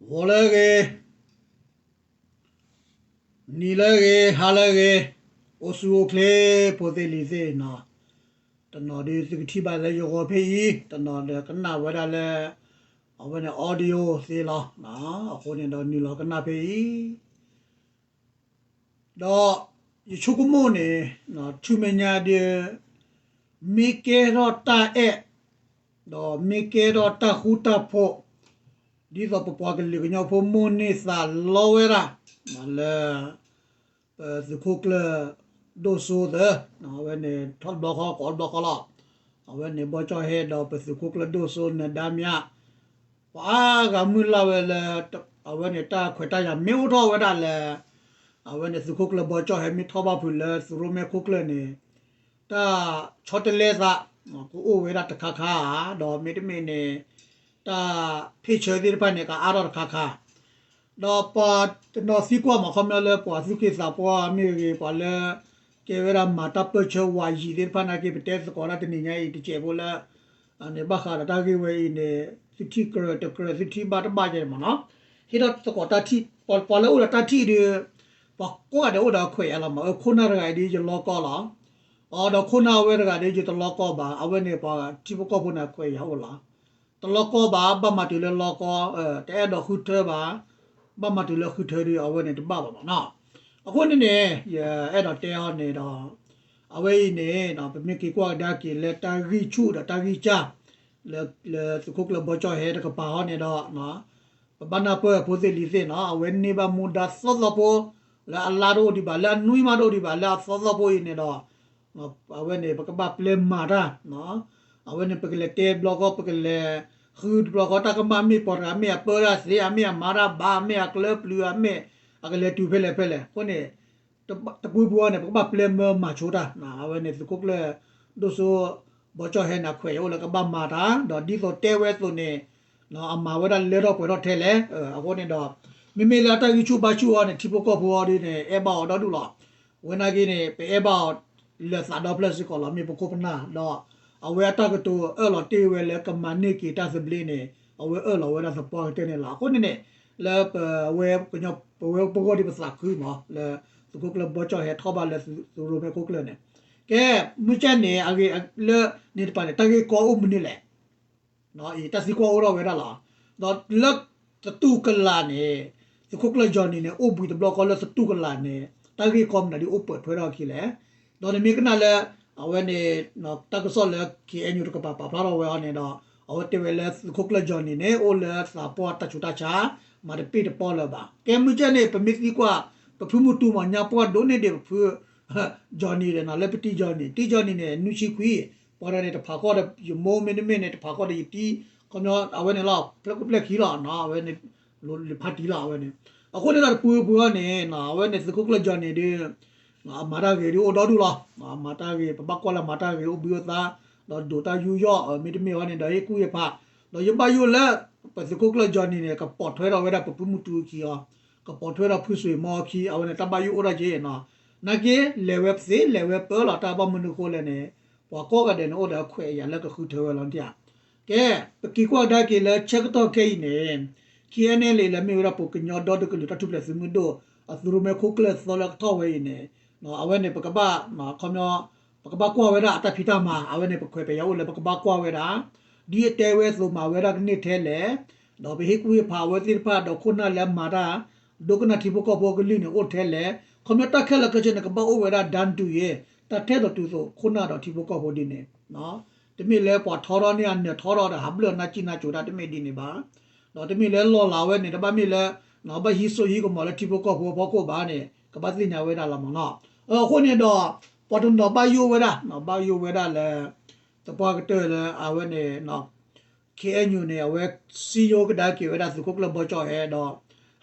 ဂီၤလၢအဂ့ၤ, နံၤလၢအဂ့ၤ, ဟါလၢအဂ့ၤ, အိၣ်ဆူၣ်အိၣ်ချ့ ဖိသ့ၣ်လံၤသ့ၣ်နီၤ, တနီၤဒုးသုကထံၣ်ဘၣ်လၢယဂီၤဖဲအံၤ, တနီၤဒီးကနၣ်ဝဲဒၣ်လၢ အဝဲန့ၣ် audio သ့လီၤ. အဃိန့ၣ်ဒီးနုာ်လီၤကနၣ်ဖဲအံၤ ဒီးယဆိကမိၣ်န့ၣ် ဆူမဲာ်ညါဒုး မ့ၢ်ကဲထီၣ်တၢ်အဲၣ် ဒီးမ့ၢ်ကဲထီၣ်တၢ်ဃူတၢ်ဖိး ဒ်သိးပပှၤကလုာ်ကညီဖိမိၣ်န့ၢ်သးလီဝဲဒၣ် လၢ ပသုးခိၣ်ကျၢၢ်ဒိၣ်စိသၢ အဝဲန့ၣ်ထီၣ်တဘျီဃီ ကိးတဘျီဃီလီၤ. အဝဲန့ၣ်ဘီကၠီၣ်ဟဲဒီးပသုးခိၣ်ကျၢၢ်ဒိၣ်စိနဒါမၠး ပှၤအါဂၤမုၢ်လၢ်ဝဲလၢ အဝဲန့ၣ်တၢ်ခွဲးတၢ်ယာ်မ့ၢ်အိၣ်ထီၣ်ဝဲဒၣ်လၢ အဝဲန့ၣ်သုးခိၣ်ကျၢၢ်ဘီကၠီၣ်ဟဲမ့ၢ်ထီၣ်ဘၣ်ဖုးလၢသုးရိၣ်မဲာ်ခိၣ်ကျၢၢ်န့ၣ် တၢ်ဆီတလဲသး ကအိၣ်ဝဲဒၣ်တခါခါဧါ, ဒီးမ့တမ့ၢ်န့ၣ် တၢ်ဖ့ၣ်ဆၢသ့ၣ်တဖၣ်န့ၣ် ကအါထီၣ်တခါခါ ဒီးပှၤတနီၤသံကွၢ်မး ခီပညီလၢပှၤသူၣ်က့သးပှၢ်မ့ၢ်ဂ့ၤ ပှၤလၢ ကဲဝဲဒၣ်မၤတၢ်ပၢၢ်ဆၢဝးယံၤသ့ၣ်တဖၣ်နာ်က့ ပတဲသကိးတၢ်တနံၤညါအံၤတစဲးဖိလၢ န့ၣ်ဘၣ်ဃးဒီးတၢ်ဂ့ၢ်ဝဲအံၤန့ၣ် သုထံၣ်ကြၢးတကြၢး သုထံၣ်ဘၣ်တဘၣ်ကဲန့ၣ်မးနီၤ, ဟ့ၣ်ထီၣ်သကိးတၢ်ထံၣ် ပှၤလၢအိၣ်ဒီးတၢ်ထံၣ်ဒုး ပှၤကိးဂၤဒဲးအိၣ်ဒီးခွဲးယာ်လီၤမး, အခိၣ်နၢ်တဂၤအံၤဒုး ယလီကီလီၤ, အဒီးခိၣ်နၢ်ဝဲတဂၤဒုး ယတလီကီဘၣ်, အဝဲန့ၣ်ပှၤထံဖိကီၢ်ဖိန့ၣ် ခွဲးယာ်အိၣ်လီၤ တလီကီဘၣ်, ဘၣ်မၤတုၤလၢလီကီ, တအဲၣ်ဒိးဃုထၢဘၣ်, ဘၣ်မၤတုၤလၢဃုထၢဒုး အဝဲန့ၣ်တဘၣ်ဘၣ်မးနီၤ. အဃိန့ၣ်န့ၣ် ယအဲၣ်ဒိးတဲအီၤန့ၣ်ဒီး အဝဲအံၤန့ၣ် ပမ့ၢ်က့ၤကွၢ်ကဒါက့ၤလၢတၢ်ဂံၢ်ဆူၣ်ဒီးတၢ်ဂံၢ်စၢ် လၢသုးခိၣ်ကျၢၢ်ဘီကၠီၣ်ဟဲတကပၤဟီန့ၣ်ဒီး ပဘၣ်နၢ်ပၢၢ်ဖိသ့ၣ်လံၤသ့ၣ်နီၤ, အဝဲန့ၢ်ဘၣ်မူဒါသီသီဖိ လၢအလါတအိၣ်ဒံးဘၣ်, လၢအနွံမးတအိၣ်ဒံးဘၣ်, လၢအသီသီဖိအံၤန့ၣ်ဒီး အဝဲန့ၣ် ပကဘၣ်ပျဲမၤတၢ်, အဝဲန့ၣ် ပကလဲၤတဲဘျီဃီ ပကလဲၤဃုတဘျီဃီ တၢ်ကမၣ်မ့ၢ်ပှၤတဂၤမ့ၢ်အပၢဒၣ်သ့ အမ့ၢ်အမၤတၢ်ဘၣ် အမ့ၢ်အကျၢပျုၤ အမ့ၢ်အကလဲၤတုၤဖဲလဲၣ်ဖဲလဲၣ်, အဃိန့ၣ် တပူၤပူၤအီၤန့ၣ် ပကဘၣ်ပျဲမၤဆိတၢ်, အဝဲန့ၣ် သုးခိၣ်ကျၢၢ်ဒိၣ်စိ ဘီကၠီၣ်ဟဲန့ၣ် အခွဲးအအိၣ်လၢကဘၣ်မၤတၢ် ဒီးဒ်သိးတဲဝဲအသိးန့ၣ် အမၤဝဲဒၣ်လၢထီၣ်ပှဲၤထီၣ်ထဲလဲၣ်, အဃိန့ၣ်ဒီး မ့မ့ၢ်လၢအတၢ်ဂံၢ်ဆူၣ်ဘါဆူၣ်အီၤန့ၣ် ထံဖိကီၢ်ဖိအီၤဒ်န့ၣ် အဲၣ်ဘၣ်အီၤဒီဒူၣ်လီၤ. ဝဲနာ်က့န့ၣ် ပအဲၣ်ဘၣ်အီၤလၢသးဒီဖျၢၣ်စ့ၢ်ကီးလီၤ, မ့ၢ်ပခိၣ်ပနၢ်ဒီး အဝဲအတၢ်ကတိၤအၢၣ်လီၤတ့ၢ်ဝဲလၢကမၤန့ၢ်က့ၤတၢ်သဘျ့န့ၣ် အဝဲအၢၣ်လီၤဝဲဒၣ်သပှၢ်ကတၢၢ်န့ၣ်လီၤ. အဃိန့ၣ်န့ၣ် လၢပဝဲကညီ ပဝဲပဂီၢ်ဒ်ပသးခုမး လၢသုးခိၣ်ကျၢၢ်ဘီကၠီၣ်ဟဲထီၣ်ဘၣ်လၢသုးရိၣ်မဲာ်ခိၣ်ကျၢၢ်န့ၣ် ကဲ မုၢ်ကၢ်န့ၣ် အဂ့ၢ်လၢန့ၣ်တပၤန့ၣ် တၢ်ဂ့ၢ်ကီအိၣ်မနုၤလဲၣ် အံၤတၢ်သံကွၢ်အိၣ်ထီၣ်ဝဲဒၣ်လီၤ. ဒီးလၢသတူၢ်ကလာ်န့ၣ် သုးခိၣ်ကျၢၢ် Johnny န့ၣ် အိၣ်ဘှံးတဘျီဃီလၢသတူၢ်ကလာ်န့ၣ် တၢ်ဂ့ၢ်ကီမနုၤဒ်အိၣ်ပၢၢ်ထွဲထီၣ်အခံလဲၣ်. ဒီးနမ့ၢ်ကနၣ်လၢ အဝဲန့ၣ် တၢ်ကစီၣ်လၢ K N U တကပၤပာ်ဖျါထီၣ်ဝဲအီၤန့ၣ်ဒီး အဝဲတဲဝဲလၢသုးခိၣ်ကျၢၢ် Johnny န့ၣ် အိၣ်လၢသးပှၢ်တၢ်ဆူးတၢ်ဆါ မၤတပ့ၢ်တပီလၢၤဘၣ်. ကဲမုၢ်ကၢ်န့ၣ် ပမ့ၢ်သံကွၢ် ပဖုမုၢ်တူမး ညါပှၢ်ဒိၣ်န့ၢ်ဒံးပဖု Johnny ဒီးနီၤ လၢပတံၢ် Johnny တံၢ် Johnny န့ၣ် နွံဆံခွံ ပှၤတဂၤန့ၣ်တဖးဃီဒီးယမိၢ် မ့တမ့ၢ်န့ၣ် တဖးဃီဒီးယတံၢ် ခီပညီ အဝဲန့ၣ်လီၤ ဖျၢၣ်ခိၣ်ဖျၢၣ်ခံလီၤ အဝဲန့ၣ် လၢဖါတံၢ်လီၤ အဝဲန့ၣ်. အဃိန့ၣ်ဒီးတပူၤပူၤအီၤန့ၣ် အဝဲန့ၣ်သုးခိၣ်ကျၢၢ် Johnny ဒုး အမၤတၢ်ဂ့ၤဒုးအိၣ်ဒီဒူၣ်လီၤ. မၤတၢ်ဂ့ၤ ပဘၣ်ကွၢ်လၢမၤတၢ်ဂ့ၤ အိၣ်ဘှံးအိၣ်သါ ဒီးဒိးတၢ်ယူးယီၣ် မ့တမ့ၢ်အီၤန့ၣ်ဒီးဟ့ၣ်ကူၣ်ဟ့ၣ်ဖး ဒီးယဘၣ်ယိၣ်လၢ ပသုးခိၣ်ကျၢၢ် Johnny န့ၣ် ကပိာ်ထွဲထီၣ်ဝဲဒၣ်ပဖုမုၢ်တူအခံအီၤ ကပိာ်ထွဲထီၣ်ဖုစွ့ၤမီအခံ အဝဲန့ၣ်တၢ်ဘၣ်ယိၣ်အိၣ်ဒၣ်က့နီၤ. နာ်က့ လဲၤဝဲသ့ လဲၤဝဲပၢလီၤ တၢ်ဘၣ်မနုၤအဃိလဲၣ်န့ၣ် ပှၤကိးဂၤဒဲးန့ၣ် အိၣ်ဒီးအခွဲးအယာ်လၢကဃုထၢဝဲလီၤဒၣ်ဧါ. ကဲ ပက့ၤကွၢ်ကဒါက့ၤလၢဆၢကတီၢ်ခဲအံၤန့ၣ် K N L A လၢမ့ၢ်ဝဲဒၣ်ပကညီဒီတကလုာ်တၢ်ထူၣ်ဖျဲးသုးမုၢ်ဒိၣ် အသုးရိၣ်မဲာ်ခိၣ်ကျၢၢ်သီလၢကထီၣ်ဝဲအံၤန့ၣ် အဝဲန့ၣ် ပကဘၣ် ခီပညီ ပကဘၣ်ကွၢ်ဝဲဒၣ်အတၢ်ဖံးတၢ်မၤ အဝဲန့ၣ် ပခွဲးပယာ်အိၣ်လၢပကဘၣ်ကွၢ်ဝဲဒၣ် ဒ်အတဲဝဲအသိးမၤဝဲဒၣ်ကန့ၢ်ထဲလဲၣ် ဒီးပဟ့ၣ်ကူၣ်ဟ့ၣ်ဖးအဝဲသ့ၣ်တဖၣ်ဒီးခိၣ်နၢ်လၢအမၤတၢ် ဒိကနၣ်ထံဖိကီၢ်ဖိအကလုၢ်န့ၣ်အိၣ်ထဲလဲၣ် ခီပညီတၢ်ခဲလၢာ်ခဲဆ့န့ၣ် ကဘၣ်အိၣ်ဝဲဒၣ် တန်းတူရေး တၢ်ထဲသိးတုၤသိးခိၣ်နၢ်ဒီးထံဖိကီၢ်ဖိဒ်န့ၣ် တမ့ၢ်လၢပှၤထီထီၣ်န့ၢ်အနၢၤထီထီၣ်ဒီးဟးဘျၢၣ်နၢ်ကံၣ်နၢ်ကိၤတၢ်တမ့ၢ်ဒ်န့ၣ်ဘၣ်. ဒီးတမ့ၢ်လၢလီၢ်လၤဝဲန့ၣ် တဘၣ်မ့ၢ်လၢ ဘၣ်ဟံးစိဟံးကမီၤလၢထံဖိကီၢ်ဖိအဖီခိၣ်ဘၣ်န့ၣ် ကဘၣ်သ့ၣ်ညါဝဲဒၣ်လီၤမးနီၤ. အဃိန့ၣ်ဒီး ပှၤတနီၤဘၣ်ယိၣ်ဝဲဒၣ် ဘၣ်ယိၣ်ဝဲဒၣ်လၢ သပှၢ်ကတၢၢ်လၢအဝဲန့ၣ် K N U န့ၣ် အဝဲစံယိကဒါက့ၤဝဲဒၣ်သုးခိၣ်ကျၢၢ်ဘီကၠီၣ်ဟဲဒီး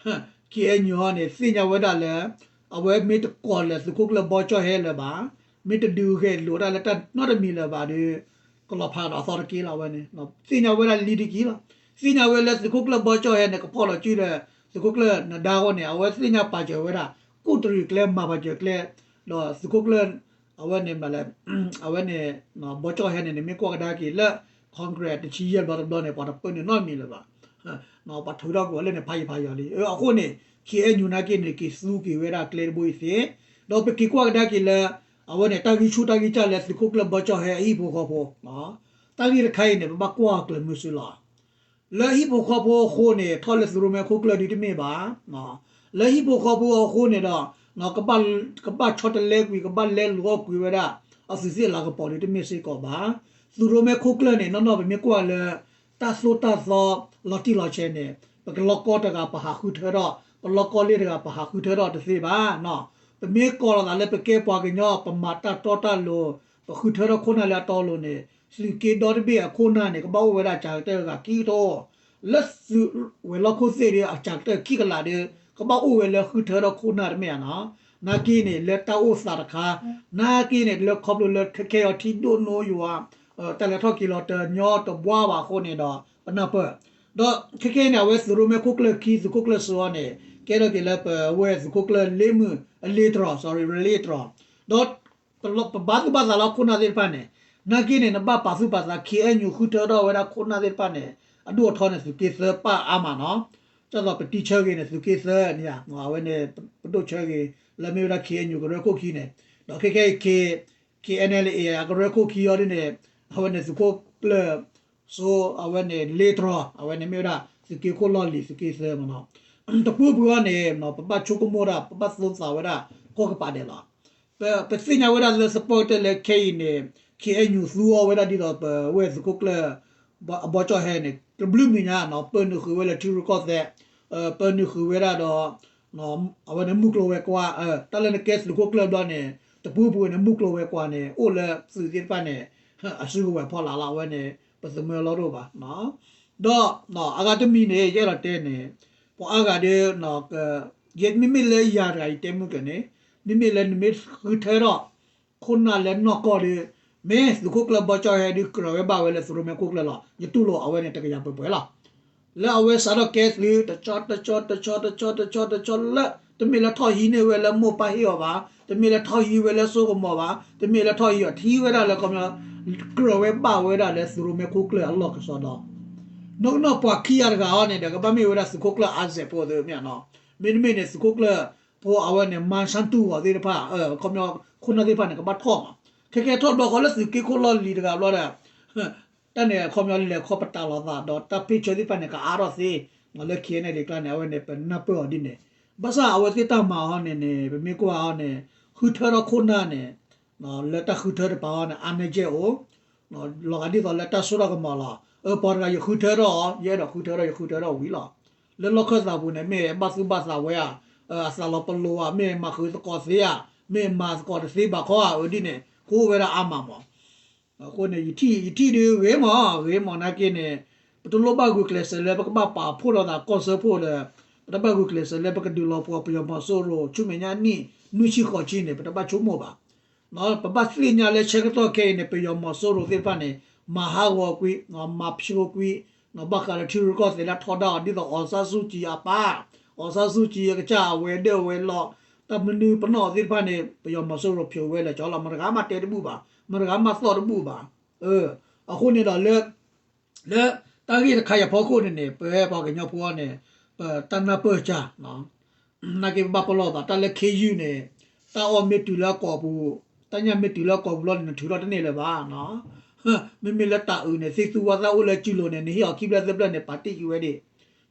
K N U ဟီန့ၣ် သ့ၣ်ညါဝဲဒၣ်လၢ အဝဲမ့ၢ်တကိးလၢသုးခိၣ်ကျၢၢ်ဘီကၠီၣ်ဟဲလၢၤဘၣ်, မ့ၢ်တဒုးဂဲၤလိာ်တၢ်လၢတၢ်နီတမံၤလၢၤဘၣ်ဒီး ကလီၤဖးဒီးအသီတက့ၢ်လီၤဝဲန့ၣ် သ့ၣ်ညါဝဲဒၣ်လံတက့ၢ်လီၤ. သ့ၣ်ညါဝဲလၢသုးခိၣ်ကျၢၢ်ဘီကၠီၣ်ဟဲန့ၣ် ကဖီၣ်လီၤစုဒီး သုးခိၣ်ကျၢၢ်နဒါအဃိန့ၣ် အဝဲသ့ၣ်ညါပာ်စၢၤဝဲဒၣ် ကူၣ်တရံးကျဲမၤပာ်စၢၤကျဲ ဒီးသုးခိၣ်ကျၢၢ် အဝဲန့ၣ်မးလဲၣ် အဝဲန့ၣ် ဘီကၠီၣ်ဟဲန့ၣ်န့ၣ် မ့ၢ်ကွၢ်ကဒါက့ၤလၢ Congress တဆံယဲၢ်ဘျီတဘျီန့ၣ် ပှၤတပၢနုာ်နီတမံၤလၢၤဘၣ်. ပှၤထုးထီၣ်ကွံာ်အီၤလၢန့ၣ် ဖးယံာ်ဖးယီၤလံ. အဃိန့ၣ် ခ့ၣ်အဲၣ်ယူၣ် နာ်က့န့ၣ် က့ၤသူက့ၤဝဲဒၣ်ကျဲတဘိအံၤသ့, ဒီးပက့ၤကွၢ်ကဒါက့ၤလၢ အဝဲန့ၣ် တၢ်ဂံၢ်ဆူၣ်တၢ်ဂံၢ်စၢ်လၢသုးခိၣ်ကျၢၢ်ဘီကၠီၣ်ဟဲအဟံၣ်ဖိဃီဖိ, တၢ်ဂ့ၢ်တခါအံၤန့ၣ် ပဘၣ်ကွၢ်ကျဲၤမုာ်စုလီၤ. လၢဟံၣ်ဖိဃီဖိအဃိန့ၣ် ထီၣ်လၢသုးရိၣ်မဲခိၣ်ကျၢၢ်ဒုတမ့ၢ်ဘၣ်. လၢဟံၣ်ဖိဃီဖိအဃိန့ၣ်ဒီး ကဘၣ်ဆီတလဲကွံာ် ကဘၣ်လဲလိာ်ကွံာ်ဝဲဒၣ် အသုးသ့ၣ်လၤကပီၤဒုတမ့ၢ်စ့ၢ်ကီးဘၣ်. သုးရိၣ်မဲခိၣ်ကျၢၢ်န့ၣ် နီၢ်နီၢ်ပမ့ၢ်ကွၢ်လၢ တၢ်သိၣ်တၢ်သီ လီၤတံၢ်လီၤဆဲးန့ၣ် ပကလီကီတဂၤပဟးဃုထၢထီၣ် ပလီကီလ့တဂၤပဟးဃုထၢထီၣ်တသ့ဘၣ်. ပမ့ၢ်ကိးလီၤသးလၢပကဲပှၤကညီ ပမၤတၢ်တီတၢ်လိၤ ပဃုထၢထီၣ်ခိၣ်နၢ်လၢအတီအလိၤန့ၣ် သုးက့ဒီတဘ့ၣ်အခိၣ်နၢ်န့ၣ် ကဘၣ်အိၣ်ဝဲဒၣ်အစှၤကတၢၢ်ဂၤခံကထိ လၢသုးဝဲၤလီၢ်ခိၣ်သ့ၣ်ဒီးအစှၤကတၢၢ်ခံကလးဒီး ကဘၣ်အိၣ်ဝဲလၢဃုထၢထီၣ်ခိၣ်နၢ်တမ့ၢ်ဧါနီၤ. နာ်က့န့ၣ် လၢတၢ်အိၣ်သးတခါ နာ်က့န့ၣ် လၢခီဖျိလၢခဲခဲအံၤထံဒိၣ်နိယွၤ တၢ်လဲၤထီၣ်က့ၤလီၤတညီတဘှါဘၣ်အဃိန့ၣ်ဒီး ပနၢ်ပၢၢ် ဒီးခဲခဲအံၤန့ၣ် အဝဲသုးရိၣ်မဲခိၣ်ကျၢၢ်ခံ သုးခိၣ်ကျၢၢ်စိအံၤန့ၣ် ကဲထီၣ်က့ၤလၢပဝဲသုးခိၣ်ကျၢၢ်လ့မုၢ် အလ့တြီၤ sorry လ့တြီၤ ဒီး ပဘါသူၣ်ဘါသးလၢခိၣ်နၢ်သ့ၣ်တဖၣ်န့ၣ် နာ်က့န့ၣ် နဘၣ်ပာ်သူၣ်ပာ်သး ခ့ၣ်အဲၣ်ယူၣ် ဃုထၢထီၣ်ဝဲဒၣ်ခိၣ်နၢ်သ့ၣ်တဖၣ်န့ၣ် အဒိၣ်အထီန့ၣ် သုးက့သၢပၢ်အါမးနီၤ. ဒ်သိးပတံၢ်ဆၢဂ့ၤန့ၣ် သုးက့သၢန့ၣ်ဧါ အဝဲန့ၣ် ပဒိၣ်ဆၢဂ့ၤ လၢမ့ၢ်ဝဲဒၣ် ခ့ၣ်အဲၣ်ယူၣ် ကရၢခိၣ်ခံန့ၣ် ဒီးခဲခဲအံၤ ခ့ၣ်အဲၣ်ယူၣ် အကရၢခိၣ်ခံအံၤဒ်န့ၣ် အဝဲန့ၣ်သုးခိၣ်ကျၢၢ်စိ အဝဲန့ၣ် လ့တြီၤ အဝဲန့ၣ်မ့ၢ်ဝဲဒၣ် သုးက့ခိၣ်လီၢ်လံၤ သုးက့သၢမးနီၤ. တပူၤပူၤအံၤန့ၣ် ပဘၣ်ဆိကမိၣ်ဒၣ် ပဘၣ်သူသးဝဲဒၣ် ကိးကပၤဒဲးလီၤ. ပသ့ၣ်ညါဝဲဒၣ်လၢသပှၢ်ကတၢၢ်လၢခဲအံၤန့ၣ် ခ့ၣ်အဲၣ်ယူၣ် သူအီၤဝဲဒၣ်ဒ်သိးပဝဲသုးခိၣ်ကျၢၢ် အဘီကၠီၣ်ဟဲန့ၣ် တဘျုးမံၤညါနီၤ ပၢနုာ်ဃုာ်ဝဲလၢထံရူၢ်ကီၢ်သဲး ပၢနုာ်ဃုာ်ဝဲဒၣ်ဒီး အဝဲန့ၣ်မုၢ်ကျိၤဝဲၤကွာ် တၢ်လၢနကဲသုးခိၣ်ကျၢၢ်ဘျီန့ၣ် တပူၤပူၤန့ၣ် မုၢ်ကျိၤဝဲၤကွာ်န့ၣ် အိၣ်လၢသုးသ့ၣ်တဖၣ်န့ၣ် အစုကဝဲၤဖီလာ်လီၤ အဝဲန့ၣ် ပသမၢလီၤဒိၣ်ဘၣ် ဒီး အဂၤတမံၤန့ၣ် ယအဲၣ်ဒိးတဲန့ၣ် ပှၤအါဂၤဒီး မ့မ့ၢ်လၢယၤတဂၤယတဲမုၢ်ကၢန့ၣ် မ့မ့ၢ်လၢနမ့ၢ်ဃုထၢထီၣ် ခိၣ်နၢ်လၢနီၢ်ကီၢ်ဒီး မ့ၢ်သုးခိၣ်ကျၢၢ်ဘီကၠီၣ်ဟဲဒုးကြၢးဝဲဘၣ်ဝဲလၢသုးရိၣ်မဲခိၣ်ကျၢၢ်လီၤ ယတူၢ်လိာ်အဝဲန့ၣ်တကယၤပှဲၤပှဲၤလီၤ. လၢအဝဲစးထီၣ်ကဲသုး တကၠီတကၠီတကၠီတကၠီတကၠီတကၠီလၢ တမ့ၢ်လၢထီၣ်ဟံးန့ၢ်ဝဲလၢမိၢ်ပၢ်ဟ့ၣ်အီၤဘၣ်, တမ့ၢ်လၢထီၣ်ဟံးဝဲလၢစိကမီၤဘၣ်, တမ့ၢ်လၢထီၣ်ဟံးအီၤထံဝဲဒၣ်လၢ ခီပညီ ကြၢးဝဲဘၣ်ဝဲဒၣ်လၢသုးရိၣ်မဲခိၣ်ကျၢၢ်အလီၢ်ကစီဒီ နီၢ်ကနီၢ်ပှၤခံဂၤတဂၤအံၤန့ၣ်ဒီး ကဘၣ်မ့ၢ်ဝဲဒၣ်သုးခိၣ်ကျၢၢ်အါစဲးဖိသ့ၣ်မ့ၢ်နီၤ, မ့တမ့ၢ်န့ၣ် သုးခိၣ်ကျၢၢ်ဖိအဝဲန့ၣ် မၤဆၣ်တူၢ်ဂီၤသ့ၣ်တဖၣ် ခီပညီ ခိၣ်နၢ်သ့ၣ်တဖၣ်န့ၣ် ကဘၣ်ထီၣ်မး, ခဲကဲထီၣ်ဘျီဃီလၢသုးက့ခိၣ်လီၢ်လံၤတဂၤဘျီဒီး တၢ်န့ၣ် ခီပညီလဲၤခီပတာ်လိာ်သးဒီးတၢ်ဖ့ၣ်ဆၢသ့ၣ်တဖၣ်န့ၣ် ကအါထီၣ်သ့, လၢ ခ့ၣ်အဲၣ်ယူၣ် အကျါန့ၣ် အဝဲန့ၣ် ပနၢ်ပၢၢ်အီၤဒ်န့ၣ်, ဘၣ်ဆၣ်အဝဲသ့ၣ်တၢ်မၤအီၤန့ၣ်န့ၣ် ပမ့ၢ်ကွၢ်အီၤန့ၣ် ဃုထၢထီၣ်ခိၣ်နၢ်န့ၣ် လၢတၢ်ဃုထၢတပၤအီၤန့ၣ် အါန့ၢ်ကဲၣ်အိၣ်, လီၤဂာ်ဒ်သိးလၢတၢ်စိတၢ်ကမီၤလီၤ. ပှၤတဂၤယဃုထၢထီၣ်အီၤ ယအဲၣ်ဒိးဃုထၢထီၣ် ယဃုထၢထီၣ်ဝံၤလီၤ. လၢလီၢ်ခၢၣ်သးပူၤန့ၣ် မ့ၢ်ဘၣ်သူၣ်ဘၣ်သးဝဲဧါ, အသးလီၤပလိာ်ဧါ, မ့ၢ်မၤဃုာ်သကိးသ့ဧါ, မ့ၢ်မၤသကိးတသ့ဘၣ်ခီဧါ, အဒ်န့ၣ် ကအိၣ်ဝဲဒၣ်အါမးမး အဃိန့ၣ် ယထံၣ်ဒုးဂ့ၤမး ဂ့ၤမးနာ်က့န့ၣ် ပတလိၣ်ဘၣ်ဂုာ်ကျဲးစၢးလၢပကဘၣ်ပာ်ဖှိၣ်လိာ်သးကီၢ်စၢဖှိၣ်ဒီး ပတဘၣ်ဂုာ်ကျဲးစၢးလၢပကဒုးလီၤပှီၢ်ပယီၤမီၤစိရိၤ ဆူမဲာ်ညါနံၣ် နွံဆံဃိးဆံန့ၣ် ပတဘၣ်ဆိကမိၣ်ဘၣ်. ပဘၣ်သ့ၣ်ညါလၢဆၢကတီၢ်ခဲအံၤန့ၣ် ပယီၤမီၤစိရိၤသ့ၣ်တဖၣ်န့ၣ် မၤဟးဂီၤကွံာ် မၤဖျိကွံာ် ဘၣ်ဃးလၢထံရူၢ်ကီၢ်သဲးလၢထီဒါအီၤဒ်သိး အောင်ဆန်းစုကြည် အပၢ်, အောင်ဆန်းစုကြည် အကစၢ်အဝဲၤဒၢးဝဲၤလီၢ် တၢ်မနုၤပနီၣ်သ့ၣ်တဖၣ်န့ၣ် ပယီၤမီၤစိရိၤဖျိးဝဲလၢာ်ကၠီလီၤ. မတၤဂၤမးတဲတဘူၣ်ဘၣ်, မတၤဂၤမးသီၣ်တဘူၣ်ဘၣ်. အဃိန့ၣ်ဒီး လၢတၢ်ဂ့ၢ်တခါအံၤအဖီခိၣ်န့ၣ်န့ၣ် ပဝဲပှၤကညီဖိအံၤန့ၣ် ပတၢ်နၢ်ပၢၢ်စၢ် နာ်က့ပဘၣ်ပလီၢ်သး တၢ်လၢ ခ့ၣ်အဲၣ်ယူၣ် န့ၣ် တၢ်အီၣ်မ့ၢ်တုၤလၢအကိာ်ပူၤ, တၢ်ညၣ်မ့ၢ်တုၤလၢအကိာ်ပူၤလီၤန့ၣ် နထုးထီၣ်တန့ၢ်လၢၤဘၣ်. မ့မ့ၢ်လၢတၤအုးန့ၣ် သ့ၣ်သူဝါသၣ်အိၣ်လၢစုလိၤန့ၣ် နဟ့ၣ်အီၤခံဖျၢၣ်သၢဖျၢၣ်န့ၣ် ပာ်တ့ၢ်က့ၤဝဲဒၣ်.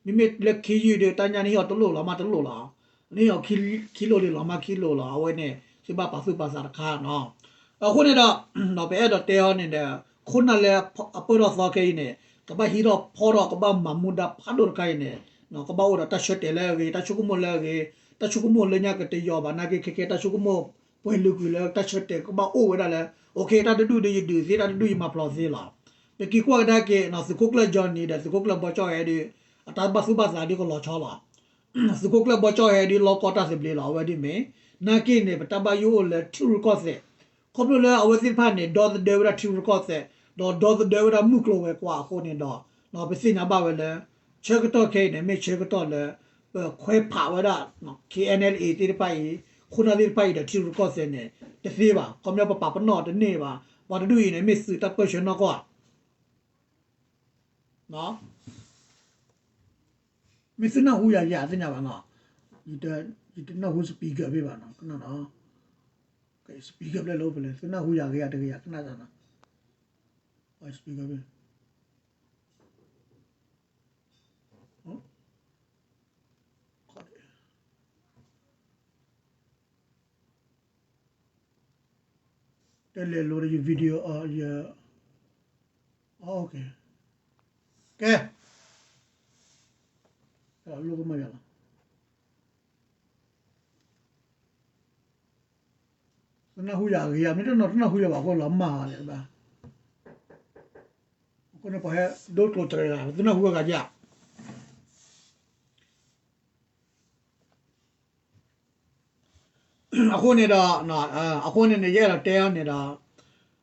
မ့မ့ၢ်လၢ ခ့ၣ်အဲၣ်ယူၣ် ဒီး တၢ်ညၣ်နဟ့ၣ်အီၤတလိၣ်လီၤမးတလိၣ်လီၤ. နဟ့ၣ်အီၤခံလိၤဒံးလီၤမးခံလိၤလီၤ. အဝဲန့ၣ် သုဘၣ်ပာ်သူၣ်ပာ်သးတခါနီၤ. အဃိန့ၣ်ဒီး ပအဲၣ်ဒိးတဲအီၤန့ၣ်ဒီး ခိၣ်နၢ်လၢအပၢၢ်ထီၣ်သီခဲအံၤန့ၣ် ကဘၣ်ဟံးထီၣ်ဖီထီၣ် ကဘၣ်မၤမူဒါဖးဒိၣ်တခါအံၤန့ၣ် ကဘၣ်အိၣ်ဒီးတၢ်ဆၢတဲာ်လၢအဂ့ၤ, တၢ်ဆိကမိၣ်လၢအဂ့ၤ, တၢ်ဆိကမိၣ်လၢညါကတယီၤဘၣ်နာ်က့ ခဲကဲတၢ်ဆိကမိၣ် ပှဲၤလုာ်ကွံာ်လၢတၢ်ဆၢတဲာ်ကဘၣ်အိၣ်ဝဲဒၣ်လၢ အိၣ်ခ့ တၢ်တဒူၣ်ဒီးယဒုးသ့ တၢ်တဒူၣ်ယမၤဖျိးသ့လီၤ. ပက့ၤကွၢ်ကဒါက့ၤ သုးခိၣ်ကျၢၢ် Johnny ဒီး သုးခိၣ်ကျၢၢ်ဘီကၠီၣ်ဟဲဒီး အတၢ်ဘၣ်သူၣ်ဘၣ်သးဒ်ကလီၤဆီလီၤ. သုးခိၣ်ကျၢၢ်ဘီကၠီၣ်ဟဲဒ်လီၢ်ကီၢ်တၢ်သဘျ့လီၤ. အဝဲဒ်မ့ၢ် နာ်က့န့ၣ် ပတၢ်ဘၣ်ယိၣ်အိၣ်လၢထံရူၢ်ကီၢ်သဲး ခီဖျိလၢအဝဲသ့ၣ်တဖၣ်န့ၣ် ဒီသဒၢဝဲဒၣ်ထံရူၢ်ကီၢ်သဲး ဒီးဒီသဒၢဝဲဒၣ်မုၢ်ကျိၤဝဲၤကွာ်အဃိန့ၣ်ဒီး ပသ့ၣ်ညါဘၣ်ဝဲလၢ ဆၢကတီၢ်ခဲအံၤန့ၣ် မ့ၢ်ဆၢကတီၢ်လၢ ပခွဲးဖးဝဲဒၣ် ခ့ၣ်အဲၣ်ယူၣ် သ့ၣ်တဖၣ်အံၤ ခိၣ်နၢ်သ့ၣ်တဖၣ်အံၤဒီးထံရူၢ်ကီၢ်သဲးန့ၣ် တသ့ဘၣ်. ခီပညီပပာ်ပနီၣ်တန့ၢ်ဘၣ်. ပှၤတဒူၣ်အံၤန့ၣ် မ့ၢ်သုးတၢ်ပၢၢ်ဆၢနီၢ်ကီၢ်ဧါ. မ့ၢ်သုနၢ်ဟူယၤယၤသ့ၣ်ညါဘၣ်နီၤ, ယတနၢ်ဟူ speaker ဘ့ၣ်ဘၣ်နီၤ, ကနၣ်နီၤ, speaker ဖျဲၣ်လၢအိၣ်ဖဲလဲၣ်, သုနၢ်ဟူယၤဂ့ၤယၤတဂ့ၤယၤကနၣ်နီၤ, speaker ဘ့ၣ် တဲလဲၤလိာ်ဒီးယ video အီၤ ယ ကဲ လိကမၢ်ယၤလီၤ, သုနၢ်ဟူယၤဂ့ၤယၤ မ့ၢ်တနီၤတနၢ်ဟူယၤဘၣ်အဃိလီၤမၢ်အီၤန့ၣ်ဘၣ်, အဃိန့ၣ်ပှၤဟဲဒိကျိၤတရံးလီၤ သုနၢ်ဟူဝဲဂၤယၤ အဃိန့ၣ်ဒီး အဃိန့ၣ်န့ၣ် ယအဲၣ်ဒိးတဲအီၤန့ၣ်ဒီး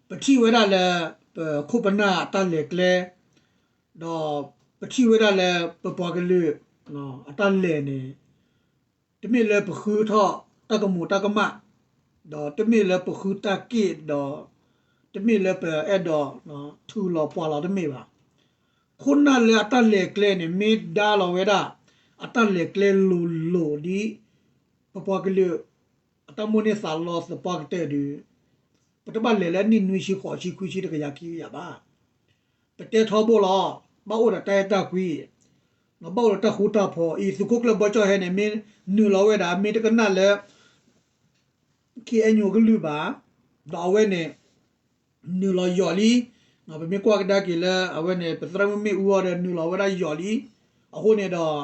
ပထံၣ်ဝဲဒၣ်လၢ ပခိၣ်ပနၢ်အတၢ်လဲၤကျဲ ဒီးပထံၣ်ဝဲဒၣ်လၢ ပပှၤကလုာ် အတၢ်လဲၤန့ၣ် တမ့ၢ်လၢပဃုထီၣ်တၢ်ကမူးတၢ်ကမၣ်, ဒီးတမ့ၢ်လၢပဃုတၢ်က့ၣ်ဒီး တမ့ၢ်လၢပအဲၣ်ဒိး ထုးလီၤပှီၢ်လီၤတမ့ၢ်ဘၣ်. ခိၣ်နၢ်လၢအတၢ်လဲၤကျဲန့ၣ် မ့ၢ်ဒါလီၤဝဲဒၣ် အတၢ်လဲၤကျဲလိၤလိၤဒ် ပပှၤကလုာ် အတၢ်မိၣ်န့ၢ်သးလီသပှၢ်ကတၢၢ်ဒီး ပတဘၣ်လဲၤလၢအနံၣ်နွံဆံဃိးဆံခွံဆံတကယၤခံကယၤဘၣ်. ပတဲထီဘိလီၤ, ဘၣ်အိၣ်ဒီးတၢ်အဲၣ်တၢ်ကွံ, ဘၣ်အိၣ်ဒီးတၢ်ဃူတၢ်ဖိး, အံၤသုးခိၣ်ကျၢၢ်ဘီကၠီၣ်ဟဲန့ၣ် မ့ၢ်နုာ်လီၤဝဲဒၣ် မ့ၢ်တကနၣ်လၢ ခ့အဲၣ်ယူၣ်ကလုၢ်ဘၣ်, ဒီးအဝဲန့ၣ် နုာ်လီၤယီၤလံ, ပမ့ၢ်ကွၢ်ကဒါက့ၤလၢ အဝဲန့ၣ် ပသရၣ်မုၣ်မ့ၣ်အူအီၤဒီး နုာ်လီၤဝဲဒၣ်ယီၤလံ, အဃိန့ၣ်ဒီး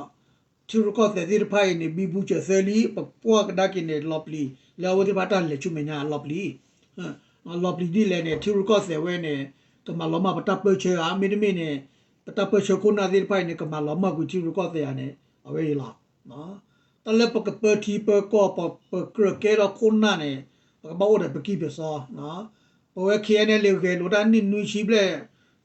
ထံရူၢ်ကီၢ်သဲးသ့ၣ်တဖၣ်အံၤန့ၣ် ဘံဘူစၢၤသၢလံ, ပကွၢ်ကဒါက့ၤန့ၣ် လီၤပျံၤ လၢအဝဲသ့ၣ်တဖၣ်တၢ်လဲၤဆူမဲာ်ညါအလီၤပျံၤ လီၤပျံၤဒ်လဲၣ်န့ၣ် ထံရူၢ်ကီၢ်သဲးဝဲန့ၣ် ကမၤလီၤမၢ်ပတၢ်ပၢၢ်ဆၢဧါ, မ့တမ့ၢ်န့ၣ် ပတၢ်ပၢၢ်ဆၢခိၣ်နၢ်သ့ၣ်တဖၣ်အံၤန့ၣ် ကမၤလီၤမၢ်ကွံာ်ထံရူၢ်ကီၢ်သဲးဧါန့ၣ် အဝဲအံၤလီၤ. တၢ်လၢပကပၢထံပၢကီၢ် ပကြၢးကဲထီၣ်ခိၣ်နၢ်န့ၣ် ပကဘၣ်အိၣ်ဒီးပကံၢ်ပစီ ပဝဲ ခ့အဲၣ်ယူၣ် ဂဲၤလိာ်တၢ်နံၣ်နွံဆံဘျဲၣ်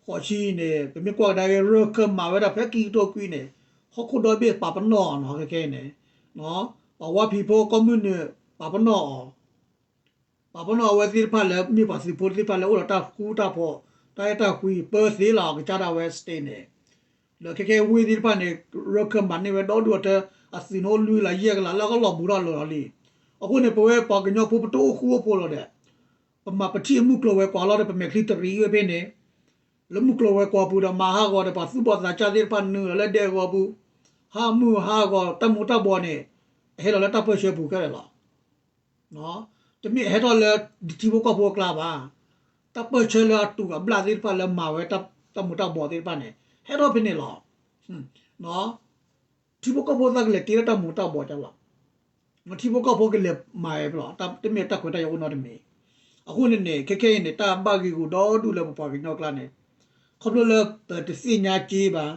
ဃိးဆံန့ၣ် ပမ့ၢ်ကွၢ်ကဒါက့ၤ ရၢၢ်ခၢၣ်မၤဝဲဒၣ်ဖဲခံကထိခွံန့ၣ် ဟီၣ်ခိၣ်ဒီဘ့ၣ်ပာ်ပနီၣ်အီၤနီၤ ခဲခဲအံၤန့ၣ် ပှၤဝါဖံးဖိကီၢ်မုၢ်နုာ် ပာ်ပနီၣ်အီၤ ပာ်ပနီၣ်အဝဲသ့ၣ်တဖၣ်လၢမ့ၢ်ပှၤသုးဖိသ့ၣ်တဖၣ်လၢအိၣ်ဒီးတၢ်ဃူတၢ်ဖိး တၢ်အဲၣ်တၢ်ကွံ ပၢသ့လီၤ ကစၢ်ဒၣ်ဝဲ state န့ၣ် ဒီးခဲခဲဝ့ၢ်သ့ၣ်တဖၣ်န့ၣ် ရၢၢ်ခၢၣ်မၤန့ၢ်ဝဲဒီဒူၣ်အထၢ အသုးန့ၣ်အိၣ်လွံၢ်ကလးယဲၢ်ကလးလၢအကလီၤဘူးထီၣ်လၢာ်လီၤလံ. အဃိန့ၣ် ပဝဲပှၤကညီဖိပတအိၣ်ဃူအိၣ်ဖိးလီၤဒီး ပမၤပထံၣ်အမုၢ်ကျိၤဝဲၤကွာ်လီၤဒီး ပမဲာ်ချံတရံးဝဲဖဲန့ၣ် လၢမုၢ်ကျိၤဝဲၤကွာ်ပူၤဒီးမၤဟးဂီၤဒီး ပှၤသူၣ်ဘီၣ်သးစၢ်သ့ၣ်တဖၣ်နုာ်လီၤလၢဒဲကဝီၤပူၤ ဟးမုၢ်ဟးဂီၤတၢ်မူၤတၢ်ဘှီးန့ၣ် အဟဲလီၤလၢတၢ်ပၢၢ်ဆၢပူၤခဲလၢာ်လီၤ. တမ့ၢ်ဟဲထီၣ်လၢထံဖိကီၢ်ဖိအကျါဘၣ်. တၢ်ပၢၢ်ဆၢလၢအတူးအဘျၣ်သ့ၣ်တဖၣ်လၢမၤဝဲတၢ်မူၤတၢ်ဘှီးသ့ၣ်တဖၣ်န့ၣ် ဟဲထီၣ်ဖဲန့ၣ်လီၤ. ထံဖိကီၢ်ဖိသ့ၣ်ကလဲၤတ့ထီၣ်တၢ်မူၤတၢ်ဘှီးကလီၤ. ထံဖိကီၢ်ဖိကလဲၤမၤဝဲလီၤ. တမ့ၢ်တၢ်ခွဲးတၢ်ယာ်အိၣ်နီတမံၤ. အဃိန့ၣ်န့ၣ် ခဲခဲအံၤန့ၣ် တၢ်ဘၣ်ဂ့ၢ်ဂူာ်ဒီဒူၣ်လၢပပှၤကညီကျါန့ၣ် ခီဖျိလၢပတသ့ၣ်ညါက့ဘၣ်.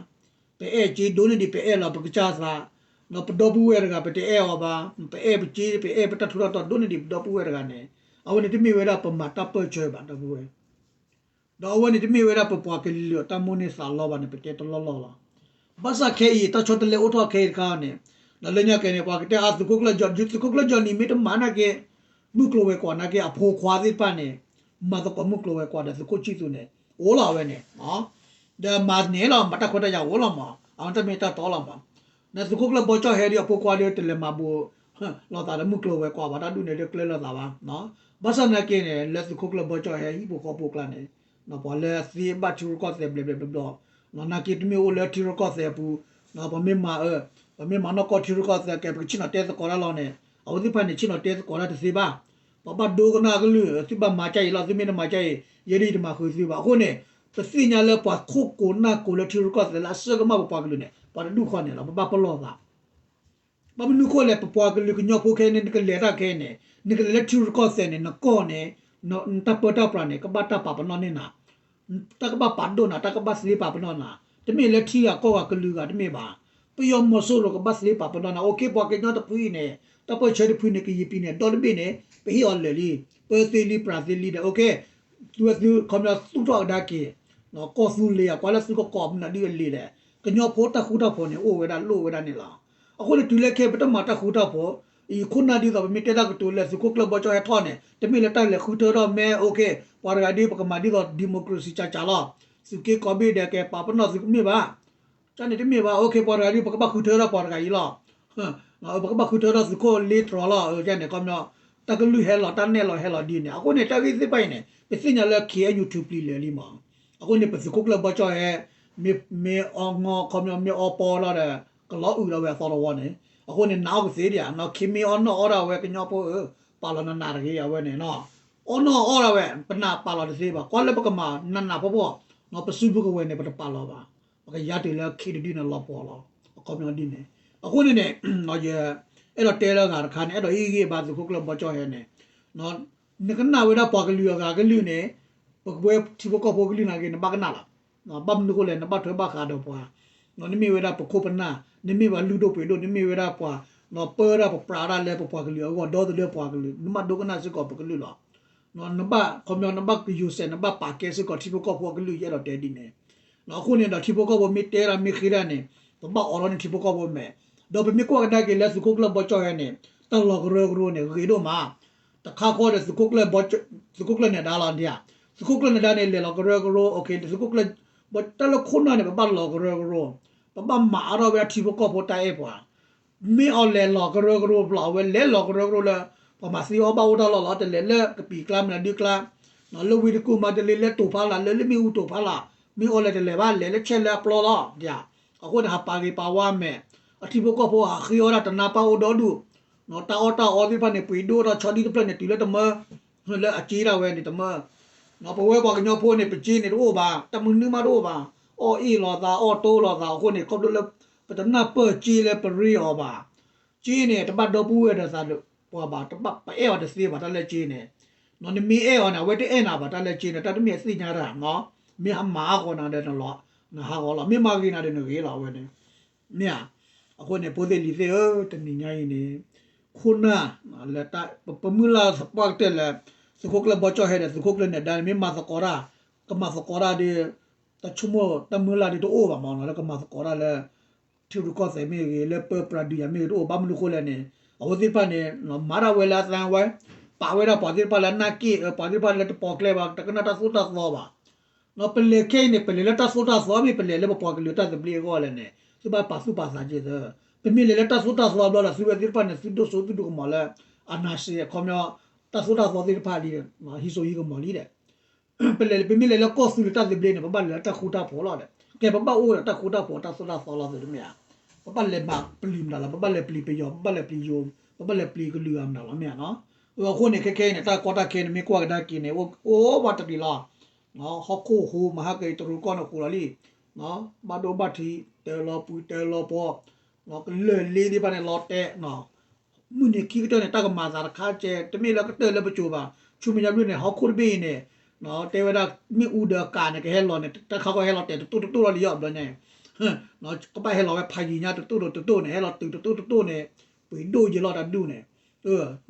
ပအဲၣ်က့ဒိၣ်န့ၢ်ဒံး ပအဲၣ်လီၤပကစၢ်သး, ဒီးပဒီပုၢ်ဝဲၢ်တဂၤ ပတအဲၣ်အီၤဘၣ်. ပအဲၣ်ပက့ ပအဲၣ်ပတၢ်ထူးတၢ်တီၤဒိၣ်န့ၢ်ဒံးပဒီပုၢ်ဝဲၢ်တဂၤန့ၣ် အဝဲန့ၣ်တမ့ၢ်ဝဲဒၣ်ပမၤတၢ်ပၢၢ်ဆၢဘၣ် ဒီပုၢ်ဝဲၢ် ဒီးအဝဲန့ၣ်တမ့ၢ်ဝဲဒၣ်ပပှၤကလုာ်အတၢ်မိၣ်န့ၢ်သးလီဘၣ်န့ၣ် ပတဲတလီၢ်လီၢ်လီၤ. ဘၣ်ဆၣ်ခဲအံၤ တၢ်ဆီတလဲအိၣ်ထီၣ်ခဲအံၤတခါန့ၣ် ဒီးလၢညါက့ၤန့ၣ် ပှၤကတဲအသုးခိၣ်ကျၢၢ် သုးခိၣ်ကျၢၢ်ကၠီၣ်နံၤမ့ၢ်တမၤနာ်က့ မုၢ်ကျိၤဝဲၤကွာ်နာ်က့ အဖိခွါသ့ၣ်တဖၣ်န့ၣ် မၤသကိးမုၢ်ကျိၤဝဲၤကွာ်ဒီးသုးခိၣ်ဆံၣ်သူန့ၣ် အိၣ်လီၤဝဲန့ၣ် ဒီးမၤန့ၢ်လီၤ မၤတၢ်ခွဲးတၢ်ယာ်အိၣ်လီၤမး အဝဲတမ့ၢ်တၢ်တီလီၤမး. နသုးခိၣ်ကျၢၢ်ဘီကၠီၣ်ဟဲဒီးအဖိခွါဒီးတလဲၤမၤဘူး လိာ်သးဒီးမုၢ်ကျိၤဝဲၤကွာ်ဘၣ် တၢ်ဒုးန့ၣ်ဒီးကျဲလိာ်သးဘၣ်. ဘၣ်ဆၣ်နာ်က့န့ၣ် လၢသုးခိၣ်ကျၢၢ်ဘီကၠီၣ်ဟဲဟံၣ်ဖိဃီဖိအကျါန့ၣ် ပှၤလၢသ့ဘၣ်ထံရူၢ်ကီၢ်သဲးဘျဲးဘျဲးဘျီဘျီ နာ်က့တမ့ၢ်အိၣ်လၢထံရူၢ်ကီၢ်သဲးအပူၤ ပမ့ၢ်မၤအၢ ပမ့ၢ်မၤနီၢ်ကီၢ်ထံရူၢ်ကီၢ်သဲးကဲ ပကဆ့ၣ်နီၤတဲသကိးတၢ်လီၤန့ၣ် အဝဲသ့ၣ်တဖၣ်န့ၣ် ဆ့ၣ်နီၤတဲသကိးတၢ်တသ့ဘၣ်. ပဘၣ်ဒိကနၣ်အကလုၢ် သုဘၣ်မၤကၢ်အံၤလီၤ သုမ့ၢ်တမၤကၢ်အံၤ ယဲဒၣ်ယတမၤဃုာ်သုဘၣ်. အဃိန့ၣ် ပသ့ၣ်ညါလၢပှၤခိၣ်ကိးနၢ်ကိးလၢထံရူၢ်ကီၢ်သဲးလၢအစၢကမၣ်ပပှၤကလုာ်န့ၣ် ပှၤတဒူၣ်ဃီန့ၣ်လီၤ ပဘၣ်ပလီၢ်သး ဘၣ်မနုၤအဃိလဲၣ် ပပှၤကလုာ်ကညီဖိခဲအံၤန့ၣ် နကလဲၤတၢ်ခဲအံၤန့ၣ် နကလဲၤလၢထံရူၢ်ကီၢ်သဲးန့ၣ် နကီၢ်န့ၣ် နတၢ်ပၢတၢ်ပြးန့ၣ် ကဘၣ်တၢ်ပာ်ပနီၣ်န့ၢ်နၤ တၢ်ကဘၣ်ပာ်ဒိၣ်နၤ တၢ်ကဘၣ်သ့ပာ်ပနီၣ်နၤ တမ့ၢ်လၢထံဂၤကီၢ်ဂၤကလုာ်ဂၤတမ့ၢ်ဘၣ်. ပယီၤမီၤစိရိၤကဘၣ်သ့ပာ်ပနီၣ်နၤ အိၣ်က့ ပှၤကညီတဖုအံၤန့ၣ် တၢ်ပၢၢ်ဆၢတဖုန့ၣ် ကယံာ်ပံၤန့ၣ် ဒီတဘ့ၣ်န့ၣ် ပဟ့ၣ်အီၤလၢာ်လံ ပၢသ့လံပြးသ့လံဒီး အိၣ်က့ သုဝဲသုခီပညီသူၣ်ထီၣ်ကဒါက့ၤ ကီၢ်သူလ့ၤအကွၢ်လၢသုကကိးမနုၤဒ်အလံာ်လဲၣ် ကညီဖိတၢ်ဃူတၢ်ဖိးန့ၣ် အိၣ်ဝဲဒၣ်လိၣ်ဝဲဒၣ်န့ၣ်လီၤ. အဃိန့ၣ် တုၤလၢခဲအံၤ ပတမၤတၢ်ဃူတၢ်ဖိး အံၤခိၣ်နၢ်ဒ်သိး ပမ့ၢ်တဲတၢ်ကတိၤလၢသုးခိၣ်ကျၢၢ်ဘီကၠီၣ်ဟဲထီၣ်န့ၣ် တမ့ၢ်လၢတၢ်လဲၤဃုထၢထီၣ်မဲ အိၣ်က့ ပှၤတဂၤဒ်ပကမၤဒ်သိး democracy ကၢ်ကၢ်လီၤ. သုးက့ကိးဘ့ၣ်ဒဲးကဲပာ်ပနီၣ်သုကမ့ၢ်ဘၣ် တၢ်န့ၣ်တမ့ၢ်ဘၣ် အိၣ်ခ့ ပှၤတဂၤဒ် ပကဘၣ်ဃုထၢထီၣ်ပှၤတဂၤအံၤလီၤ. ပကဘၣ်ဃုထၢထီၣ်သုးခိၣ်လ့တြီၤလီၤ ကန့ၣ် ခီပညီ တၢ်ကလုၢ်ဟဲလီၤ တၢ်နဲၣ်လီၤဟဲလီၤဒ်န့ၣ် အဃိန့ၣ် တၢ်ဂ့ၢ်သ့ၣ်တဖၣ်အံၤန့ၣ် ပသ့ၣ်ညါလၢ ခ့ၣ်အဲၣ်ယူၣ်ထူပျံၤလၢာ်လံမး. အဃိန့ၣ် ပသုးခိၣ်ကျၢၢ်ဘီကၠီၣ်ဟဲ မ့ၢ်အီငီ ခီပညီ မ့ၢ်အီပီလီၤဒီး ကလီၤအုးလီၤဝဲအသီတဝီန့ၣ် အဃိန့ၣ် နာ်အီၤကသ့ဒံးဧါ ခ့မ့ၢ်အီၣ်နီၣ်အီၣ်ဒၣ်ဝဲ ကညီဖိဧၢ ပာ်လီၤနးနးတဂ့ၤ အဝဲန့ၣ် အီၣ်နီၣ်အီၣ်ဒၣ်ဝဲ ပနၢ်ပာ်လီၤတသ့ဘၣ် ကွၢ်လၢပကမၤနးနးဖှီၣ်ဖှီၣ် ပစုပူၤကဝဲၤန့ၣ် ပတပာ်လီၤဘၣ်. ပကယါတုၤလၢခ့တဒုန့ၣ်လီၤပှီၢ်လီၤ အခီပညီဒ်န့ၣ်. အဃိန့ၣ်န့ၣ် ယအဲၣ်ဒိးတဲလၢအဂၤတခါန့ၣ် အဲၣ်ဒိးဟ့ၣ်ဂံၢ်ဘါသုးခိၣ်ကျၢၢ်ဘီကၠီၣ်ဟဲန့ၣ် နကနၣ်ဝဲဒၣ်ပှၤကလုာ်အဂၤကလုာ်န့ၣ် ပကဝဲထံဖိကီၢ်ဖိကလုာ်နာ်က့ နဘၣ်ကနၣ်လီၤ. ဘၣ်မနုၤဃိလဲၣ် နဘၣ်ထွဲဘၣ်ဃးဒီးပှၤ နမ့ၢ်ဝဲဒၣ်ပခိၣ်ပနၢ် နမ့ၢ်ပှၤလုၢ်ဒိၣ်ပှ့ၤဒိၣ် နမ့ၢ်ဝဲဒၣ်ပှၤ ပၢဝဲဒၣ်ပပြးဒၣ်လၢပပှၤကလုာ်အဂီၢ် ဒီသဒၢပှၤကလုာ် နဘၣ်ဒိကနၣ်စ့ၢ်ကီးပကလုာ်လီၤ. နဘၣ်ခီပညီ နဘၣ်ကယိၤစဲး နဘၣ်ပာ်ကဲစ့ၢ်ကီးထံဖိကီၢ်ဖိအကလုၢ် ယအဲၣ်ဒိးတဲဒ်န့ၣ်. အဃိန့ၣ်ဒီးထံဖိကီၢ်ဖိမ့ၢ်တဲဒၣ်မ့ၢ်ဃ့ဒၣ်န့ၣ် ပဘၣ်အိးထီၣ်န့ၢ်ထံဖိကီၢ်ဖိမဲာ် ဒီးပမ့ၢ်ကွၢ်ကဒါက့ၤလၢသုးခိၣ်ကျၢၢ်ဘီကၠီၣ်ဟဲန့ၣ် တၢ်လီၤကရၢကရိန့ၣ် ဂ့ၤဒိၣ်မး တခါဃီဒီး သုးခိၣ်ကျၢၢ်နဲၣ်ဒါလီၤ သုးခိၣ်ကျၢၢ်နဲၣ်ဒါန့ၣ် လဲၤလီၤကရၢကရိ သုးခိၣ်ကျၢၢ် တၢ်လၢခိၣ်နၢ်န့ၣ် ပဘၣ်လီၤကရၢကရိ ပဘၣ်မၤအါထီၣ်ဝဲဒၣ်ထံဖိကီၢ်ဖိတၢ်အဲၣ်ပှၤ မ့ၢ်အီၤလဲၤလီၤကရၢကရိဘျီ အဝဲလဲၤလီၤကရၢကရိလၢ ပှၤမၤသံအီၣ်ဘၣ်အိၣ်တၢ်လီၢ်လီၤ တလဲၤလၢကပံာ်ကျါမနုၤဒုကျါ လၢဝ့ၢ်တကူၣ်မၤတလ့ လၢတိာ်ဖးလၢ် လၢလၢမ့ၣ်အူတိာ်ဖးလၢ် မ့ၢ်အီၤလဲၤတလဲၤဘၣ် လဲၤလၢဆဲးလၢအပျီလီၤ. အဃိန့ၣ် ဟးပာ်ဂ့ၤပာ်ဝါမဲာ် အထံဖိကီၢ်ဖိဟးဃ့အီၣ်ဒၣ်တနါပၢ်အိၣ်ဒီဒူၣ် တၢ်အီၣ်တၢ်အီသ့ၣ်တဖၣ်န့ၣ် ပှ့ၤဒိၣ်တၢ်ဆီဒံၣ်တဖျၢၣ်န့ၣ် တုၤလၢတမၢ လၢအစ့ဒၣ်ဝဲန့ၣ်တမၢ ပဝဲပှၤကညီဖိန့ၣ် ပစ့န့ၣ်တအိၣ်ဘၣ် တၢ်မနုၤမးတအိၣ်ဘၣ် အီၣ်အ့ၣ်လိာ်သး အီၣ်တိလိာ်သး အဃိန့ၣ် ခီဖျိလၢ ပတနၢ်ပၢၢ်စ့လၢပရ့အီၤဘၣ် စ့န့ၣ် တဘၣ်ဒီပုၢ်ဝဲၢ်ဒီးသးပှၢ်ဘၣ် ပအဲၣ်အီၤတသ့ဘၣ် တၢ်လၢစ့န့ၣ် နမ့ၢ်အဲၣ်အီၤန့ၣ် အဝဲတအဲၣ်နၤဘၣ် တၢ်လၢစ့န့ၣ် တၢ်တမ့ၢ်အသ့ၣ်ညါတၢ် မ့ၢ်ဟးမၤဟးဂီၤနၤဒီးနလီၤ နဟးဂီၤလီၤ မ့ၢ်မၤဂ့ၤနၤဒီးနဂ့ၤလီၤ အဝဲန့ၣ် မ့ၢ်ဧါ အဃိန့ၣ် ဖိသ့ၣ်လံၤသ့ၣ်ဧၢ တနံၤညါအံၤန့ၣ် ခိၣ်နၢ် လၢ ပမုၢ်လၢ်သပှၢ်ကတၢၢ်လၢ သုးခိၣ်ကျၢၢ်ဘီကၠီၣ်ဟဲဒီး သုးခိၣ်ကျၢၢ်နဲၣ်ဒါန့ၣ် မ့ၢ်မၤသကိးတၢ် ကမၤသကိးတၢ်ဒီး တၢ်ဆိကမိၣ်တၢ်မုၢ်လၢ်ဒီးတအိၣ်ဘၣ်မးနီၤ လၢကမၤသကိးတၢ်လၢ ထံရူၢ်ကီၢ်သဲးမ့ၢ်ဂ့ၤ လၢပၢပြးဒုးယၤမ့ၢ်ဂ့ၤတအိၣ် ဘၣ်မနုၤဃိလဲၣ်န့ၣ် အဝဲသ့ၣ်တဖၣ်န့ၣ် မၤဒၣ်ဝဲလၢအသၢဝဲ ပာ်ဝဲဒၣ်ပှၤသ့ၣ်တဖၣ်လၢအနၢ်က့ၣ် ပှၤသ့ၣ်တဖၣ်လၢတပိာ်ကျဲဘၣ် တကနၣ်တၢ်သိၣ်တၢ်သီဘၣ် ပလဲၤခဲအံၤန့ၣ် ပလဲၤလၢတၢ်သိၣ်တၢ်သီ မ့ၢ်ပလဲၤလၢပပှၤကလုာ်တၢ်သဘျ့အဂီၢ်လဲၣ်န့ၣ် သုဘၣ်ပာ်သူၣ်ပာ်သးက့ၤသၢ ပမ့ၢ်လဲၤလၢတၢ်သိၣ်တၢ်သီဘျီဒီး သုဝဲသ့ၣ်တဖၣ်န့ၣ် သုဒိၣ်စိသုဒိၣ်ကမီၤလၢ အနၢ်စ့ အခီပညီ တၢ်သိၣ်တၢ်သီသ့ၣ်တဖၣ်လံ ဟံးစိဟံးကမီၤလံဒီး ပလဲၤ ပမ့ၢ်လဲၤလၢကီၢ်သူလ့ၤတၢ်သဘျ့န့ၣ် ပဘၣ်လဲၤလၢတၢ်ဃူတၢ်ဖိးလီၤဒီး ကဲပဘၣ်အိၣ်ဒီးတၢ်ဃူတၢ်ဖိးတၢ်သိၣ်တၢ်သီလီၤသ့တမ့ၢ်ဧါ ပဘၣ်လဲၤမၤပျံၤမတၤလီၤ ပဘၣ်လဲၤပျံၤပယီၤ ပဘၣ်လဲၤပျံၤယိၤ ပဘၣ်လဲၤပျံၤကလုာ်ဂၤမတၤလီၤမ့ၢ်ဧါနီၤ အဃိန့ၣ် ခဲခဲအံၤန့ၣ် တၢ်ကီတၢ်ခဲန့ၣ် မ့ၢ်ကွၢ်ကဒါက့ၤန့ၣ် အိၣ်ဝးတရံးလီၤ ဟီၣ်ခိၣ်ဟူး မဟါက့ၤတရူးကီၢ်န့ၣ်ဟူးလီၤလံ ဘၣ်ဒိဘၣ်ထံး တၢလီၤပှံၤတၢလီၤပှီၤ ကလၢၢ်လ့သ့ၣ်တဖၣ်န့ၣ် လီၤတဲာ် မုၢ်နံၤခံကတၢၢ်န့ၣ် တၢ်ကမၤသးတခါကဲ တမ့ၢ်လၢကတၢၢ်လၢပစိၤဘၣ် ဆူမဲာ်ညါဘျုးန့ၣ် ဟီၣ်ခိၣ်တဘ့ၣ်အံၤန့ၣ် တဲဝဲဒၣ် မ့ၣ်အူဒီးအကးန့ၣ် ကဟဲလီၤန့ၣ် တၢ်ခါခီဟဲလီၤတဲာ်တတိၢ်တတိၢ်လီၤလံယီၢ်ဘျီန့ၣ် ကဘၣ်ဟဲလီၤဝဲဖးယံၤညါတတိၢ်တတိၢ်န့ၣ် ဟဲလီၤတုၤတတိၢ်တတိၢ်န့ၣ် ပှ့ၤဒိၣ်ယဲလီၤတၢ်ဒူၣ်န့ၣ်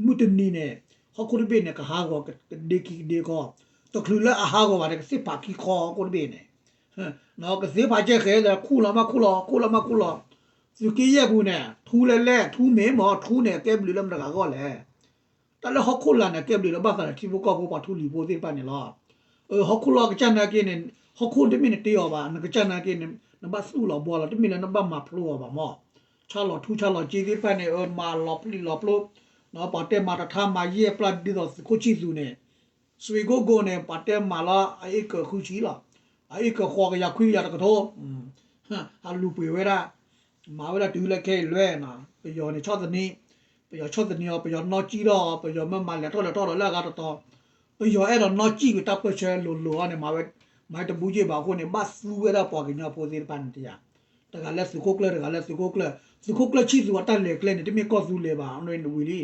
မုၢ်တနံၤန့ၣ် ဟီၣ်ခိၣ်တဘ့ၣ်န့ၣ် ကဟးဂီၤကဒ့ခံကဒ့ခီ တချုးလၢအဟးဂီၤဘၣ်န့ၣ် ကသ့ၣ်ဖးခံခီဟီၣ်ခိၣ်တဘ့ၣ်န့ၣ် ကသ့ၣ်ဖးကဲဃဲလၢ ခူၣ်လီၤမးခူၣ်လီၤ ခူၣ်လီၤမးခူၣ်လီၤ သုးက့ယဲၢ်ပူၤန့ၣ် ထူလဲၣ်လဲၣ် ထူမ့ၢ်မ့ၢ် ထူန့ၣ် ကဲဘျုးလၢမတၤဂၤအဂီၢ်လဲၣ် တၢ်လၢဟီၣ်ခိၣ်လာ်န့ၣ် ကဲဘျုးလၢဘၣ်ဃးဒီးထံဖိကီၢ်ဖိပှၤထူလံၤဖိသ့ၣ်တဖၣ်န့ၣ်လီၤ. ဟီၣ်ခိၣ်လီၤကစၢ်နာ်က့န့ၣ် ဟီၣ်ခိၣ်တမ့ၢ်နတ့အီၤဘၣ် နကစၢ်နာ်က့န့ၣ် နဘၣ်သူၣ်လီၤဘှီလီၤ တမ့ၢ်လၢနဘၣ်မၤဖျိအီၤဘၣ်မး ဆါလီၤထူဆါလီၤက့သ့ၣ်တဖၣ်န့ၣ် မၤလီၤပျံၤလီၤပျိ ပှၤတဲမၤတထါမၤယဲၢ်ပျၢ်ဒ်သိးသုးခိၣ်ဆံၣ်သူးန့ၣ် စွ့ကိၣ်ကိၣ်န့ၣ် ပှၤတဲမၤလီၤအအ့ၣ်ကၢၤဃုဆံလီၤ. အအ့ၣ်ကၢၤဃိးကယၤခွံကယၤတကထိ ဟးလူၤပှ့ၤဝဲဒၣ် မၤဝဲဒၣ်တုၤလၢခဲအံၤလွဲၢ်နီၤ ပယီၤန့ၣ်ဆီၣ်သနံး ပယီၤဆီၣ်သနံးအီၤ ပယီၤနီၣ်စံၣ်ထီၣ်အီၤ ပယီၤမ့ၢ်မၤလဲၤထီၣ်လဲၤထီၣ်ဒီးလၢအဂၤတတီၤ ပယီၤအဲၣ်ဒိးနီၣ်စံၣ်ကွံာ်တၢ်ပၢၢ်ဆၢလိၤလိၤအီၤန့ၣ် မၤဝဲ မၤဝဲတဘူးက့ၢ်ဘၣ်အဃိန့ၣ် ဘၣ်သူဝဲဒၣ်ပှၤကညီဖိသ့ၣ်တဖၣ်န့ၣ်တယၤ တဂၤလၢသုးခိၣ်ကျၢၢ် တဂၤလၢသုးခိၣ်ကျၢၢ် သုးခိၣ်ကျၢၢ်ဆံၣ်သူးအတၢ်လဲၤကျဲန့ၣ် တမ့ၢ်ကီၢ်သူလ့ၤဘၣ် အဝဲန့ၣ်ဝံၤလံ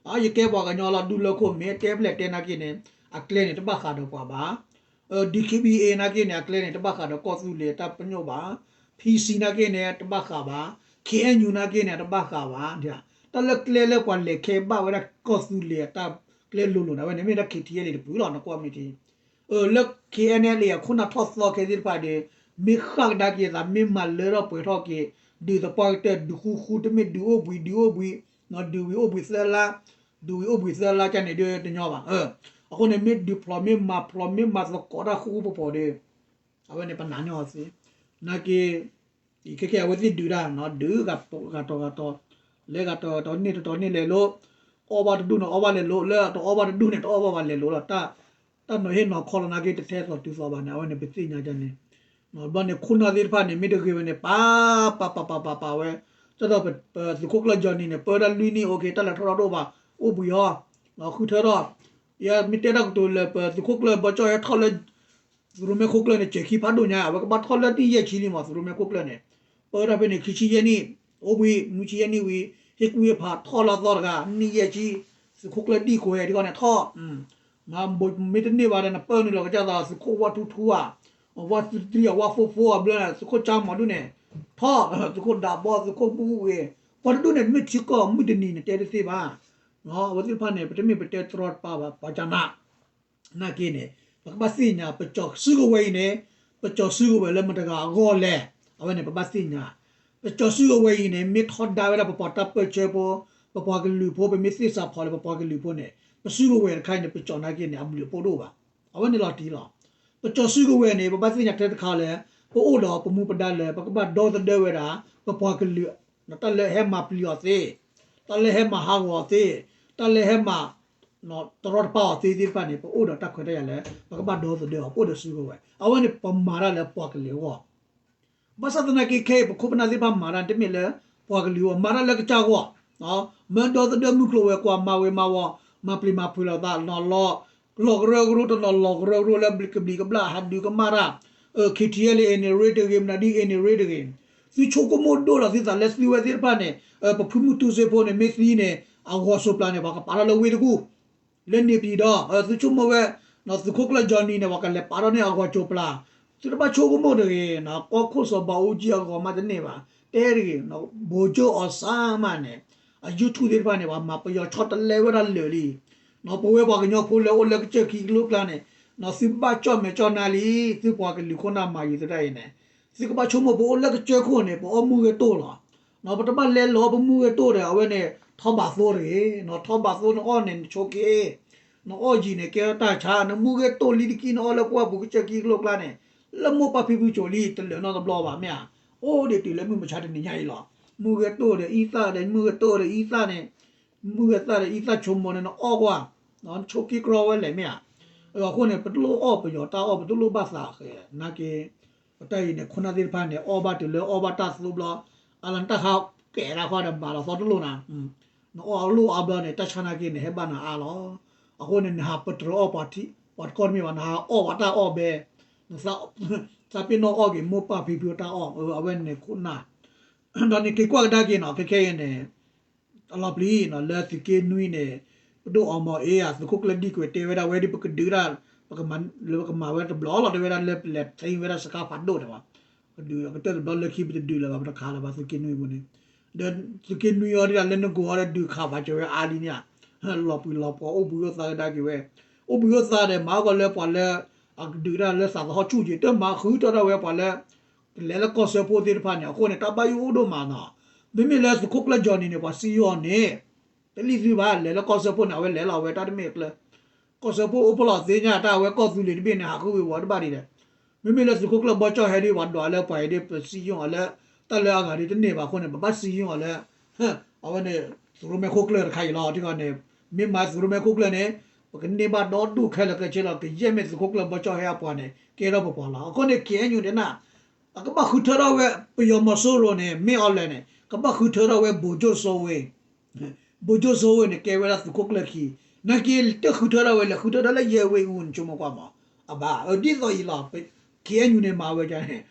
အါ ယကဲပှၤကညီလီၤ ဒူၣ်လၢခိၣ်မ့ၢ်တဲဖျဲၣ်တဲနာ်က့န့ၣ် အကျဲန့ၣ် တဘၣ်ဃးဒီးပှၤဘၣ် DKBA နာ်က့န့ၣ် အကျဲန့ၣ် တဘၣ်ဃးဒီးကီၢ်သူလ့ၤတၢ်ပညိၣ်ဘၣ် PC နာ်က့န့ၣ် တဘၣ်ဃးဘၣ် KNU နာ်က့န့ၣ် တဘၣ်ဃးဘၣ် တၢ်လၢကျဲလၢပှၤလဲၤခဲဘၣ်ဝဲဒၣ်ကီၢ်သူလ့ၤအတၢ်ကျဲလိၤလိၤန့ၣ် အဝဲန့ၣ်မ့ၢ်ဒၣ် KTLA တပူၤလီၤ နကွၢ်မ့ၢ်ထံ လၢ KNLA အခိၣ်နၢ်ထီၣ်သီခဲသ့ၣ်တဖၣ်ဒီး မ့ၢ်ဃၣ်ကဒါက့ၤသး မ့ၢ်မၤလၢထီၣ်ပှဲၤထီၣ်က့ၤ ဒုးသပှၢ်ကတၢၢ် ဒုးဃူဃူ တမ့ၢ်ဒုးအိၣ်ဘှံး ဒုးအိၣ်ဘှံး ဒုးဝံၤအိၣ်ဘှံးသၢလါ ဒုးဝံၤအိၣ်ဘှံးသၢလါကန့ၣ်ဒီးတညီဘၣ်. အဃိန့ၣ် မ့ၢ်ဒုးဖျိး မ့ၢ်မၤဖျိး မ့ၢ်မၤသကိးတၢ်ဃူဃူဖိးဖိးဒီး အဝဲန့ၣ်ပနာ်န့ၢ်အီၤသ့ နာ်က့ ခဲကဲအဝဲသ့ၣ်ဒုးတၢ်နီၤ ဒုးဂၤတီၤဂၤတီၤ လဲၤဂၤတီၤဂၤတီၤ န့ၢ်တတီၤန့ၢ်လဲၤလိၤ, အီၣ်ဘၣ်တဒူၣ်န့ၣ် အီၣ်ဘၣ်လဲၤလိၤ လၢတအီၣ်ဘၣ်တဒူၣ်န့ၣ် တအီၣ်ဘၣ်ဘၣ်လဲၤလိၤလီၤ. တၢ်နီၤဟ့ၣ်နီၤခီလီၤနာ်က့ တထဲသိးတုၤသိးဘၣ်န့ၣ် အဝဲန့ၣ် ပသ့ၣ်ညါဒ်န့ၣ်. ဘျီန့ၣ် ခိၣ်နၢ်သ့ၣ်တဖၣ်န့ၣ် မ့ၢ်တဂ့ၤဝဲန့ၣ် ပာ်ပာ်ပာ်ပာ်ပာ်ဝဲ, ဒ်သိးပသုးခိၣ်ကျၢၢ် Johnny န့ၣ် ပၢတၢ်လွံၢ်နံၣ် အိၣ်က့ၤ တၢ်လဲၤထီၣ်ထီၣ်တအိၣ်ဘၣ်, အိၣ်ဘှံးအီၤ, ဃုထၢထီၣ်, ယမ့ၢ်တဲတၢ်ကတိၤလၢ ပသုးခိၣ်ကျၢၢ် ဘီကၠီၣ်ဟဲထီၣ်လၢ သုးရိၣ်မဲခိၣ်ကျၢၢ်န့ၣ် စဲၤခံဖးဒိၣ်ညါ အဝဲကဘၣ်ထီၣ်လၢနံၣ်ယဲၢ်ဆံလံမး သုးရိၣ်မဲခိၣ်ကျၢၢ်န့ၣ်, ပၢတၢ်ဖဲန့ၣ် ခံဆံယဲၢ်နံၣ်, အိၣ်ဘှံး နွံဆံယဲၢ်နံၣ်ဝံၤ ဟ့ၣ်ကူၣ်ဟ့ၣ်ဖးထီၣ်လၢအသီတဂၤ နံၣ်ယဲၢ်ဆံ, သုးခိၣ်ကျၢၢ်ဒံၣ်ကိးဟဲဒ်ကီၢ်န့ၣ်ထီၣ်, မ့ၢ်တန့ၢ်ဘၣ်ဒီး နပၢနုာ်လီၤကစၢ်သး သုးခိၣ်ဝါထူထူဧါ, ဝါသံသံဧါ ဝါဖိဖိဧါ ဘျီန့ၣ် သုးခိၣ်ကၠါမီၤဒုၣ်န့ၣ်, ထီၣ် သုးခိၣ်ဒးဘီ သုးခိၣ်ဘူၣ်ဝ့ၢ်, ပှၤတဒူၣ်န့ၣ် မ့ၢ်ထံကီၢ်မုၢ်တနံၤန့ၣ် တဲတသ့ဘၣ်, အဝဲသ့ၣ်တဖၣ်န့ၣ် ပတမ့ၢ်ပတဲတရီတပါဘၣ် ပှၤကနၣ် နာ်က့န့ၣ် ပကဘၣ်သ့ၣ်ညါ ပကၠီၤစုကဝဲၤအံၤန့ၣ် ပကၠီၤစုကဝဲၤလၢမတၤတဂၤအဂီၢ်လဲၣ်, အဝဲန့ၣ် ပဘၣ်သ့ၣ်ညါ, ပကၠီၤစုကဝဲၤအံၤန့ၣ် မ့ၢ်ထီဒါဝဲဒၣ်ပပှၤတၢ်ပၢၢ်ဆၢဖိ, ပပှၤကလုာ်ဖိ ပမ့ၢ်သ့ၣ်စးဖီလၢပပှၤကလုာ်ဖိန့ၣ် ပစုကဝဲၤတခါအံၤန့ၣ် ပကၠီၤနာ်က့န့ၣ် အဘျုးအဖှိၣ်တအိၣ်ဘၣ်, အဝဲန့ၣ်လီၤတံၢ်လီၤ. ပကၠီၤစုကဝဲၤန့ၣ် ပဘၣ်သ့ၣ်ညါထဲတခါလၢ ပအိၣ်ဒီးပမူပဒါလၢ ပကဘၣ်ဒီသဒၢဝဲဒၣ် ပပှၤကလုာ် တၢ်လၢဟဲမၤပျံၤအီၤသ့, တၢ်လၢဟဲမၤဟးဂီၤအီၤသ့, တၢ်လၢဟဲမၤ တရီတပါအီၤသ့သ့ၣ်တဖၣ်န့ၣ် ပအိၣ်ဒီးတၢ်ခွဲးတၢ်ယာ်လၢ ပကဘၣ်ဒီသဒၢအီၤ ပအိၣ်ဒီးစုကဝဲၤ အဝဲန့ၣ် ပမၤတၢ်လၢပှၤကလုာ်အဂီၢ်, ဘၣ်ဆၣ်သနာ်က့ ခဲအံၤ ပခိၣ်ပနၢ်သ့ၣ်တဖၣ်မၤတၢ်တမ့ၢ်လၢ ပှၤကလုာ်အဂီၢ် မၤတၢ်လၢကစၢ်ဂီၢ်, မၢဒီသဒၢမုၢ်ကျိၤဝဲၤကွာ် မၤဝဲမၤဝီၤ မၤပျံၤမၤဖုးလိာ်သး လီၤ လီၤကရၢကရိ တနီၤလီၤကရၢကရိလၢကဘျံးကဘျၣ် ဟးဒုးကမၣ်တၢ်, အ KTLA အံၤန့ၣ်ရ့တဂ့ၤ မနုၤဒ်အံၤန့ၣ်ရ့တဂ့ၤ, သုဆိကမိၣ်ဒိၣ်ဒီးသုသးလၢသုဝဲသ့ၣ်တဖၣ်န့ၣ် ပဖုမုၢ်တူစ့ဖိန့ၣ် မ့ၢ်သံန့ၣ် အဂီၤစိးပျၤန့ၣ် ပှၤကပာ်ထီၣ်လၢဝ့ၢ်တကူၣ် လၢန့ၣ်ပံၤဒီး သုဆိကမိၣ်ဝဲ သုးခိၣ်ကျၢၢ် Johnny န့ၣ် ပှၤကလဲၤပာ်ထီၣ်န့ၢ်အဂီၤစိးပျၤ, သုတဘၣ်ဆိကမိၣ်တဂ့ၤ, ကီၢ်ခိၣ်စီၤဘးအူကၠံအဂီၤမးတန့ၢ်ဘၣ်, တဲတဂ့ၤ, ဗိုလ်ချုပ်အောင်ဆန်းမးန့ၣ် အ YouTube သ့ၣ်တဖၣ်န့ၣ် ပှၤမၤပယီၤဆီတလဲဝဲဒၣ်လၢာ်လံ, ပဝဲပှၤကညီဖိလၢအိၣ်လၢကစၢၢ်ခံကလိကျါန့ၣ် သုဘၣ်ကၠီၣ်မဲာ်ကၠီၣ်နါလံ, သုပှၤကလုာ်ခိၣ်နၢ်မၤယံၤသရၣ်အံၤန့ၣ် သုကဘၣ်ဆိကမိၣ် ပအိၣ်လၢကစၢၢ်ခိၣ်န့ၣ် ပအီၣ်မုၢ်ဂ့ၤတိၢ်လီၤ, ပတဘၣ်လဲလီၤပမုၢ်ဂ့ၤတိၢ်ဒီး အဝဲန့ၣ် ထီၣ်ဘးသိတဂ့ၤ, ထီၣ်ဘးသိနအီၣ်န့ၣ် နဆိက့ၤ, နအီၣ်ယံၤန့ၣ် ကဲထီၣ်တၢ်ဆါ, နမုၢ်ဂ့ၤတိၢ်လံတကံၢ် နအီၣ်လၢပှၢ်ပူၤကစၢၢ်ခံကလိကျါန့ၣ် လၢမိၢ်ပၢ်ဖံဖုစိၤလံ တလၢာ်နီတဘျီဘၣ်မ့ၢ်ဧါ, အိၣ်ဒံးတုၤလၢမုၢ်မဆါတနံၤညါအံၤလီၤ, မုၢ်ဂ့ၤတိၢ်ဒီးအံသၣ်ဒီး မုၢ်ဂ့ၤတိၢ်ဒီးအံသၣ်န့ၣ် မုၢ်ဂ့ၤသၣ်ဒီးအံသၣ်ဆိကမိၣ်န့ၣ် နအီၣ်ကွၢ်, နဆိက့ၤကြီဝဲလဲၣ်မ့ၢ်ဧါ, အဃိန့ၣ် ပတလိၣ်အီၣ်ပယီၤတၢ်အီၣ် ပတလိၣ်ဘၣ်သးဃဲၤနာ်က့ ပတၢ်အံၤန့ၣ် ခိၣ်နၢ်သ့ၣ်တဖၣ်န့ၣ် အီၣ်ဘၣ်တုၤလၢအီၣ်ဘၣ်တၢ်သိဘျီ, အလၢနတၢ်ဟးကဲၤတၢ်ဃီဒီးဘၣ်လီၤသီတလိၣ်နၤ, နအီၣ်အလိၣ်အါဘျီန့ၣ် တၢ်ဆါနာ်က့န့ၣ် ဟဲဘၣ်နၤအါလီၤ, အဃိန့ၣ် နဟးပတြၢၤအီၣ်ပှၤထံ ပှၤတကီၢ်တမ့ၢ်ဘၣ် နဟးအီၣ်ပှၤတၢ်အီၣ်ဘဲ, သးပ့ၤနီၣ်အီၣ်က့ၤမိၢ်ပၢ်ဖံဖုတၢ်အီၣ်, အဝဲန့ၣ်ခိၣ်နၢ်, ဒီးန့ၣ်က့ၤကွၢ်ကဒါက့ၤနီၤ ခဲခဲအံၤန့ၣ် အလီၤပျံၤနီၤ လၢသုးက့နွံန့ၣ် ပဒိၣ်အီမီၤအ့ဧါ သုးခိၣ်ကျၢၢ်ဒံၣ်ကွဲးတဲဝဲဒၣ်ဝဲဒ်ပကဒုးတၢ် လၢပကမၤဝဲတဘျီလီၤ တဲဝဲဒၣ်လၢပလဲၤထံဝဲဒၣ်စခါဖးဒိၣ်န့ၣ်ဘၣ်, ပဒုးကတၢၢ်တဘျီလၢခံပတဒုးလၢၤဘၣ် ပတခးလၢၤဘၣ်သုးက့နွံပူၤန့ၣ်, ဒီးသုးက့နွံအီၤဒ်ဒၣ်လၢနဂိၤအီၤဒီး ဒုးခးပာ်စၢၤဝဲအါလံန့ၣ်ဧါ, လီၤပှံၤလီၤပှီၤအိၣ်ဘှံးအိၣ်သါကဒါက့ၤဝဲ, အိၣ်ဘှံးအိၣ်သါဒီး မၤအီၣ်ကီးလၢပှၤလၢ အကဒုးတၢ်လၢသးသဟီၣ်ဆူၣ်က့ၤ တမၤဃုထၢထီၣ်ဝဲပှၤလၢ ကလဲၤလၢကီၢ်စၢဖှိၣ်သ့ၣ်တဖၣ်န့ၣ် အဃိန့ၣ် တၢ်ဘၣ်ယိၣ်အိၣ်ဒိၣ်မးနီၤ, မ့မ့ၢ်လၢသုးခိၣ်ကျၢၢ် Johnny န့ၣ် ပှၤစံယိၣ်အီၤန့ၣ် တလံၣ်သုဘၣ် လဲၤလၢကီၢ်စၢဖှိၣ်န့ၣ် အဝဲလဲၤလီၤဝဲတၢ်တမ့ၢ်အကျၢၤ, ကီၢ်စၢဖှိၣ်အိၣ်ဖှိၣ်လီၤသ့ၣ်ညါ တၢ်အဝဲကီၢ်သူလ့ၤတဘ့ၣ်န့ၣ် ဟးဃုဝ့ၤဝီၤတဘၣ်ဒံးဒီး, မ့မ့ၢ်လၢသုးခိၣ်ကျၢၢ်ဘီကၠီၣ်ဟဲဒ်ပှၤဒွးလၢပှၤအံၤဒ် ပစံယိၣ်အီၤလၢ တၢ်လၢအဂၤဒ်တန့ၢ်ဘၣ်အဃိန့ၣ် ပဘၣ်စံယိၣ်အီၤလၢ အဝဲန့ၣ် သုးရိၣ်မဲခိၣ်ကျၢၢ်တခါအံၤလီၤ ထံကီၢ်န့ၣ်, မ့ၢ်မၤသုးရိၣ်မဲခိၣ်ကျၢၢ်န့ၣ် ပကန့ၢ်ဘၣ်ဒီဒူၣ်ခဲလၢာ်ခဲဆ့လီၤ ကယဲၢ်မ့ၢ်သုးခိၣ်ကျၢၢ်ဘီကၠီၣ်ဟဲအပှၤန့ၣ် ကဲထီၣ်ပပှၤလီၤ အဃိန့ၣ် KNU ဒဲးနၤ အကဘၣ်ဃုထၢထီၣ်ဝဲ ပယီၤမီၤစိရိၤန့ၣ် မ့ၢ်အီၤလဲၣ်န့ၣ် ကဘၣ်ဃုထၢထီၣ်ဝဲ ဗိုလ်ချုပ်စိုးဝင်း, ဗိုလ်ချုပ်စိုးဝင်းန့ၣ် ကဲဝဲဒၣ်သုးခိၣ်ကျၢၢ်ခံ, နာ်က့တဃုထၢထီၣ်ဝဲလဲၣ် ဃုထၢထီၣ်လၢယဲၢ်ဝ့ၢ်အူန့ၣ် ဆိကမိၣ်ကွၢ်မး, အဘၣ် ဒ်သိးအံၤလီၤ KNU န့ၣ်မၤဝဲဒ်န့ၣ်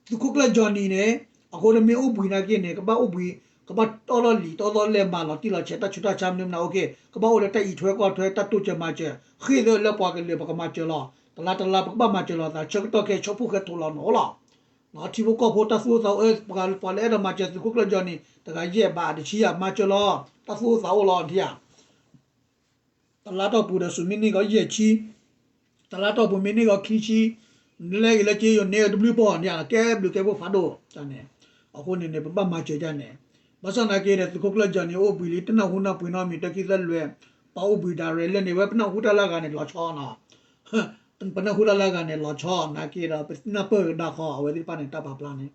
သုးခိၣ်ကျၢၢ် Johnny န့ၣ် အဃိန့ၣ်မ့ၢ်အိၣ်ဘှံးနာ်က့န့ၣ် ကဘၣ်အိၣ်ဘှံး ကဘၣ်တီၢ်ထီၣ်လံာ်တီၢ်ထီၣ်လဲၢ် မၤလီၤတံၢ်လီၤဆဲး တၢ်ဆူးတၢ်ဆါမနုၤမနုၤ အိၣ်က့ ကဘၣ်အိၣ်လၢတၢ်အံးထွဲကွၢ်ထွဲ တၢ်တိစၢၤမၤစၢၤ ဃ့ၢ်သ့လၢပှၤကလုာ် ပကမၤစၢၤလီၤ တလါတလါ ပကဘၣ်မၤစၢၤလီၤသး ဆၢကတီၢ်ခဲအံၤ ဆီဖိၣ်ဃဲထိးလီၤနအိၣ်လီၤ ထံဖိကီၢ်ဖိတၢ်သူၣ်အိၣ်သးအိၣ် ပှၤလၢအဲၣ်ဒိးမၤစၢၤသုးခိၣ်ကျၢၢ် Johnny တဂၤယဲၢ်ဘးတဆံယၤ မၤစၢၤလီၤ တၢ်သူၣ်အိၣ်သးအိၣ်လီၤ ထံဧါ တလါတီၢ်ပူၤဒီး ဆူမဲာ်နံၣ်ဂီၤယဲၢ်ဆံ, တလါတီၢ်ပူၤ မဲာ်နံၣ်ဂီၤခံဆံ, နလဲၤဂ့ၤလၢက့ယိၤန့ၣ် တဘျုးပီၢ်န့ၣ် ကဲဘျုးကဲဖှိၣ်ဖးဒိၣ်န့ၣ်, အဃိန့ၣ်န့ၣ် ပဘၣ်မၤစၢၤဒ်န့ၣ်, ဘၣ်ဆၣ်သနာ်က့ဒီး သုးခိၣ်ကျၢၢ် Johnny အိၣ်ဘှံးလံ တနၢ်ဟူနၢ်ပှ့ၤနီတမံၤ တၢ်ခံသၢလွဲၢ်, ပှၤအိၣ်ဘှံးဒၣ်ရဲၣ်လၢန့ၣ် ဝဲပနၢ်ဟူတၢ်လၢအဂၤန့ၣ် လီၤဆီနီၤ ပနၢ်ဟူတၢ်လၢအဂၤန့ၣ် လီၤဆီနာ်က့ဒီး ပနၢ်ပၢၢ်ကဒါဃီ အဝဲသ့ၣ်တဖၣ်န့ၣ် တၢ်ပာ်ဖျါန့ၣ်,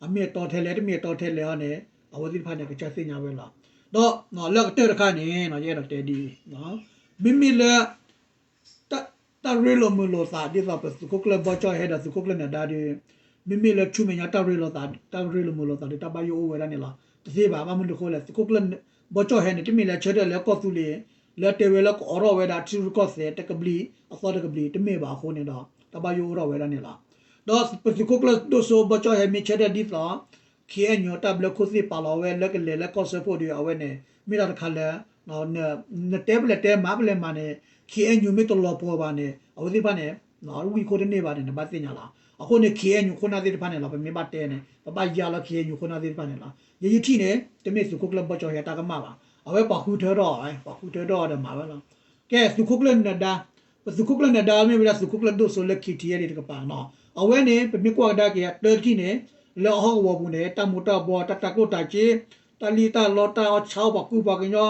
အမ့ၢ်အတီထဲလဲၣ် တမ့ၢ်အတီထဲလဲၣ်အီၤန့ၣ် အဝဲသ့ၣ်တဖၣ်န့ၣ် ကစၢ်သ့ၣ်ညါဝဲလီၤ. ဒီးလၢအကတၢၢ်တခါန့ၣ် ယအဲၣ်ဒိးတဲဒ်အံၤ, မ့မ့ၢ်လၢ တၢ်ရ့လိာ်မုာ်လိာ်သး ဒ်သိးပသုးခိၣ်ကျၢၢ်ဘီကၠီၣ်ဟဲဒီးသုးခိၣ်ကျၢၢ်နၢၤဒါဒီး မ့မ့ၢ်လၢဆူမဲာ်ညါတၢ်ရ့လိာ်သး တၢ်ရ့လိာ်မုာ်လိာ်သးဒီး တၢ်ဘၣ်ယိၣ်အိၣ်ဝဲဒၣ်န့ၣ်လီၤ. တသ့ဘၣ်. ဘၣ်မနုၤအဃိလဲၣ် သုးခိၣ်ကျၢၢ်ဘီကၠီၣ်ဟဲန့ၣ် တမ့ၢ်လၢဆၢထၢၣ်လၢကီၢ်သူလ့ၤ လၢတဲဝဲလၢကအိးထီၣ်ဝဲဒၣ်ထံရူၢ်ကီၢ်သဲးတကဘျံးအသီတကဘျံး တမ့ၢ်ဘၣ်အဃိန့ၣ်ဒီး တၢ်ဘၣ်ယိၣ်အိၣ်ထီၣ်ဝဲဒၣ်န့ၣ်လီၤ. ဒီးပသုးခိၣ်ကျၢၢ်ဒိၣ်စိဘီကၠီၣ်ဟဲမ့ၢ်ဆၢထၢၣ်ဒ်သိး ခ့ၣ်အဲၣ်ယူၣ် တၢ်ဘျၢခိၣ်သ့ၣ်ပာ်လီၤဝဲလၢကလဲၤလၢကီၢ်စၢဖှိၣ်ဒီး အဝဲန့ၣ် မ့ၢ်တၢ်တခါလၢ နတဲပလဲၤတဲမၤပလဲၤမၤန့ၣ် ခ့ၣ်အဲၣ်ယူၣ် မ့ၢ်တလီၤပှီၤဘၣ်န့ၣ် အဝဲသ့ၣ်တဖၣ်န့ၣ် ဝံၢ်ခိၣ်တန့ၢ်ဘၣ်န့ၣ် နဘၣ်သ့ၣ်ညါလီၤ. အဃိန့ၣ် ခ့ၣ်အဲၣ်ယူၣ် ခိၣ်နၢ်သ့ၣ်တဖၣ်န့ၣ်လီၤ ပမ့ၢ်ဘၣ်တဲန့ၣ် ပဘၣ်ယါလီၤ ခ့ၣ်အဲၣ်ယူၣ် ခိၣ်နၢ်သ့ၣ်တဖၣ်န့ၣ်လီၤ. ယဲယထံၣ်န့ၣ် တမ့ၢ်သုးခိၣ်ကျၢၢ်ဘီကၠီၣ်ဟဲတၢ်ကမၣ်ဘၣ်. အဝဲပှၤဃုထၢထီၣ်အီၤ ပှၤဃုထၢထီၣ်အီၤဒီးမၤဝဲလီၤ. ကဲ သုးခိၣ်ကျၢၢ်နၢၤဒါ ပသုးခိၣ်ကျၢၢ်နၢၤဒါမ့ၢ်ဝဲဒၣ်သုးခိၣ်ကျၢၢ်ဒိၣ်စိလၢ ခ့ၣ်ထံၣ်အဲၣ်လံ တကပၤနီၤ. အဝဲန့ၣ် ပမ့ၢ်ကွၢ်ကဒါက့ၤအတၢ်တထံၣ်န့ၣ် လၢအဟီၣ်ကဝီၤပူၤန့ၣ် တၢ်မူၤတၢ်ဘှီး တၢ်တၤကျိၣ်တၤစ့ တၢ်လံၣ်တၢ်လီ တၢ်အီၣ်ဆါအီၣ် ပှၤကူပှၤကညီ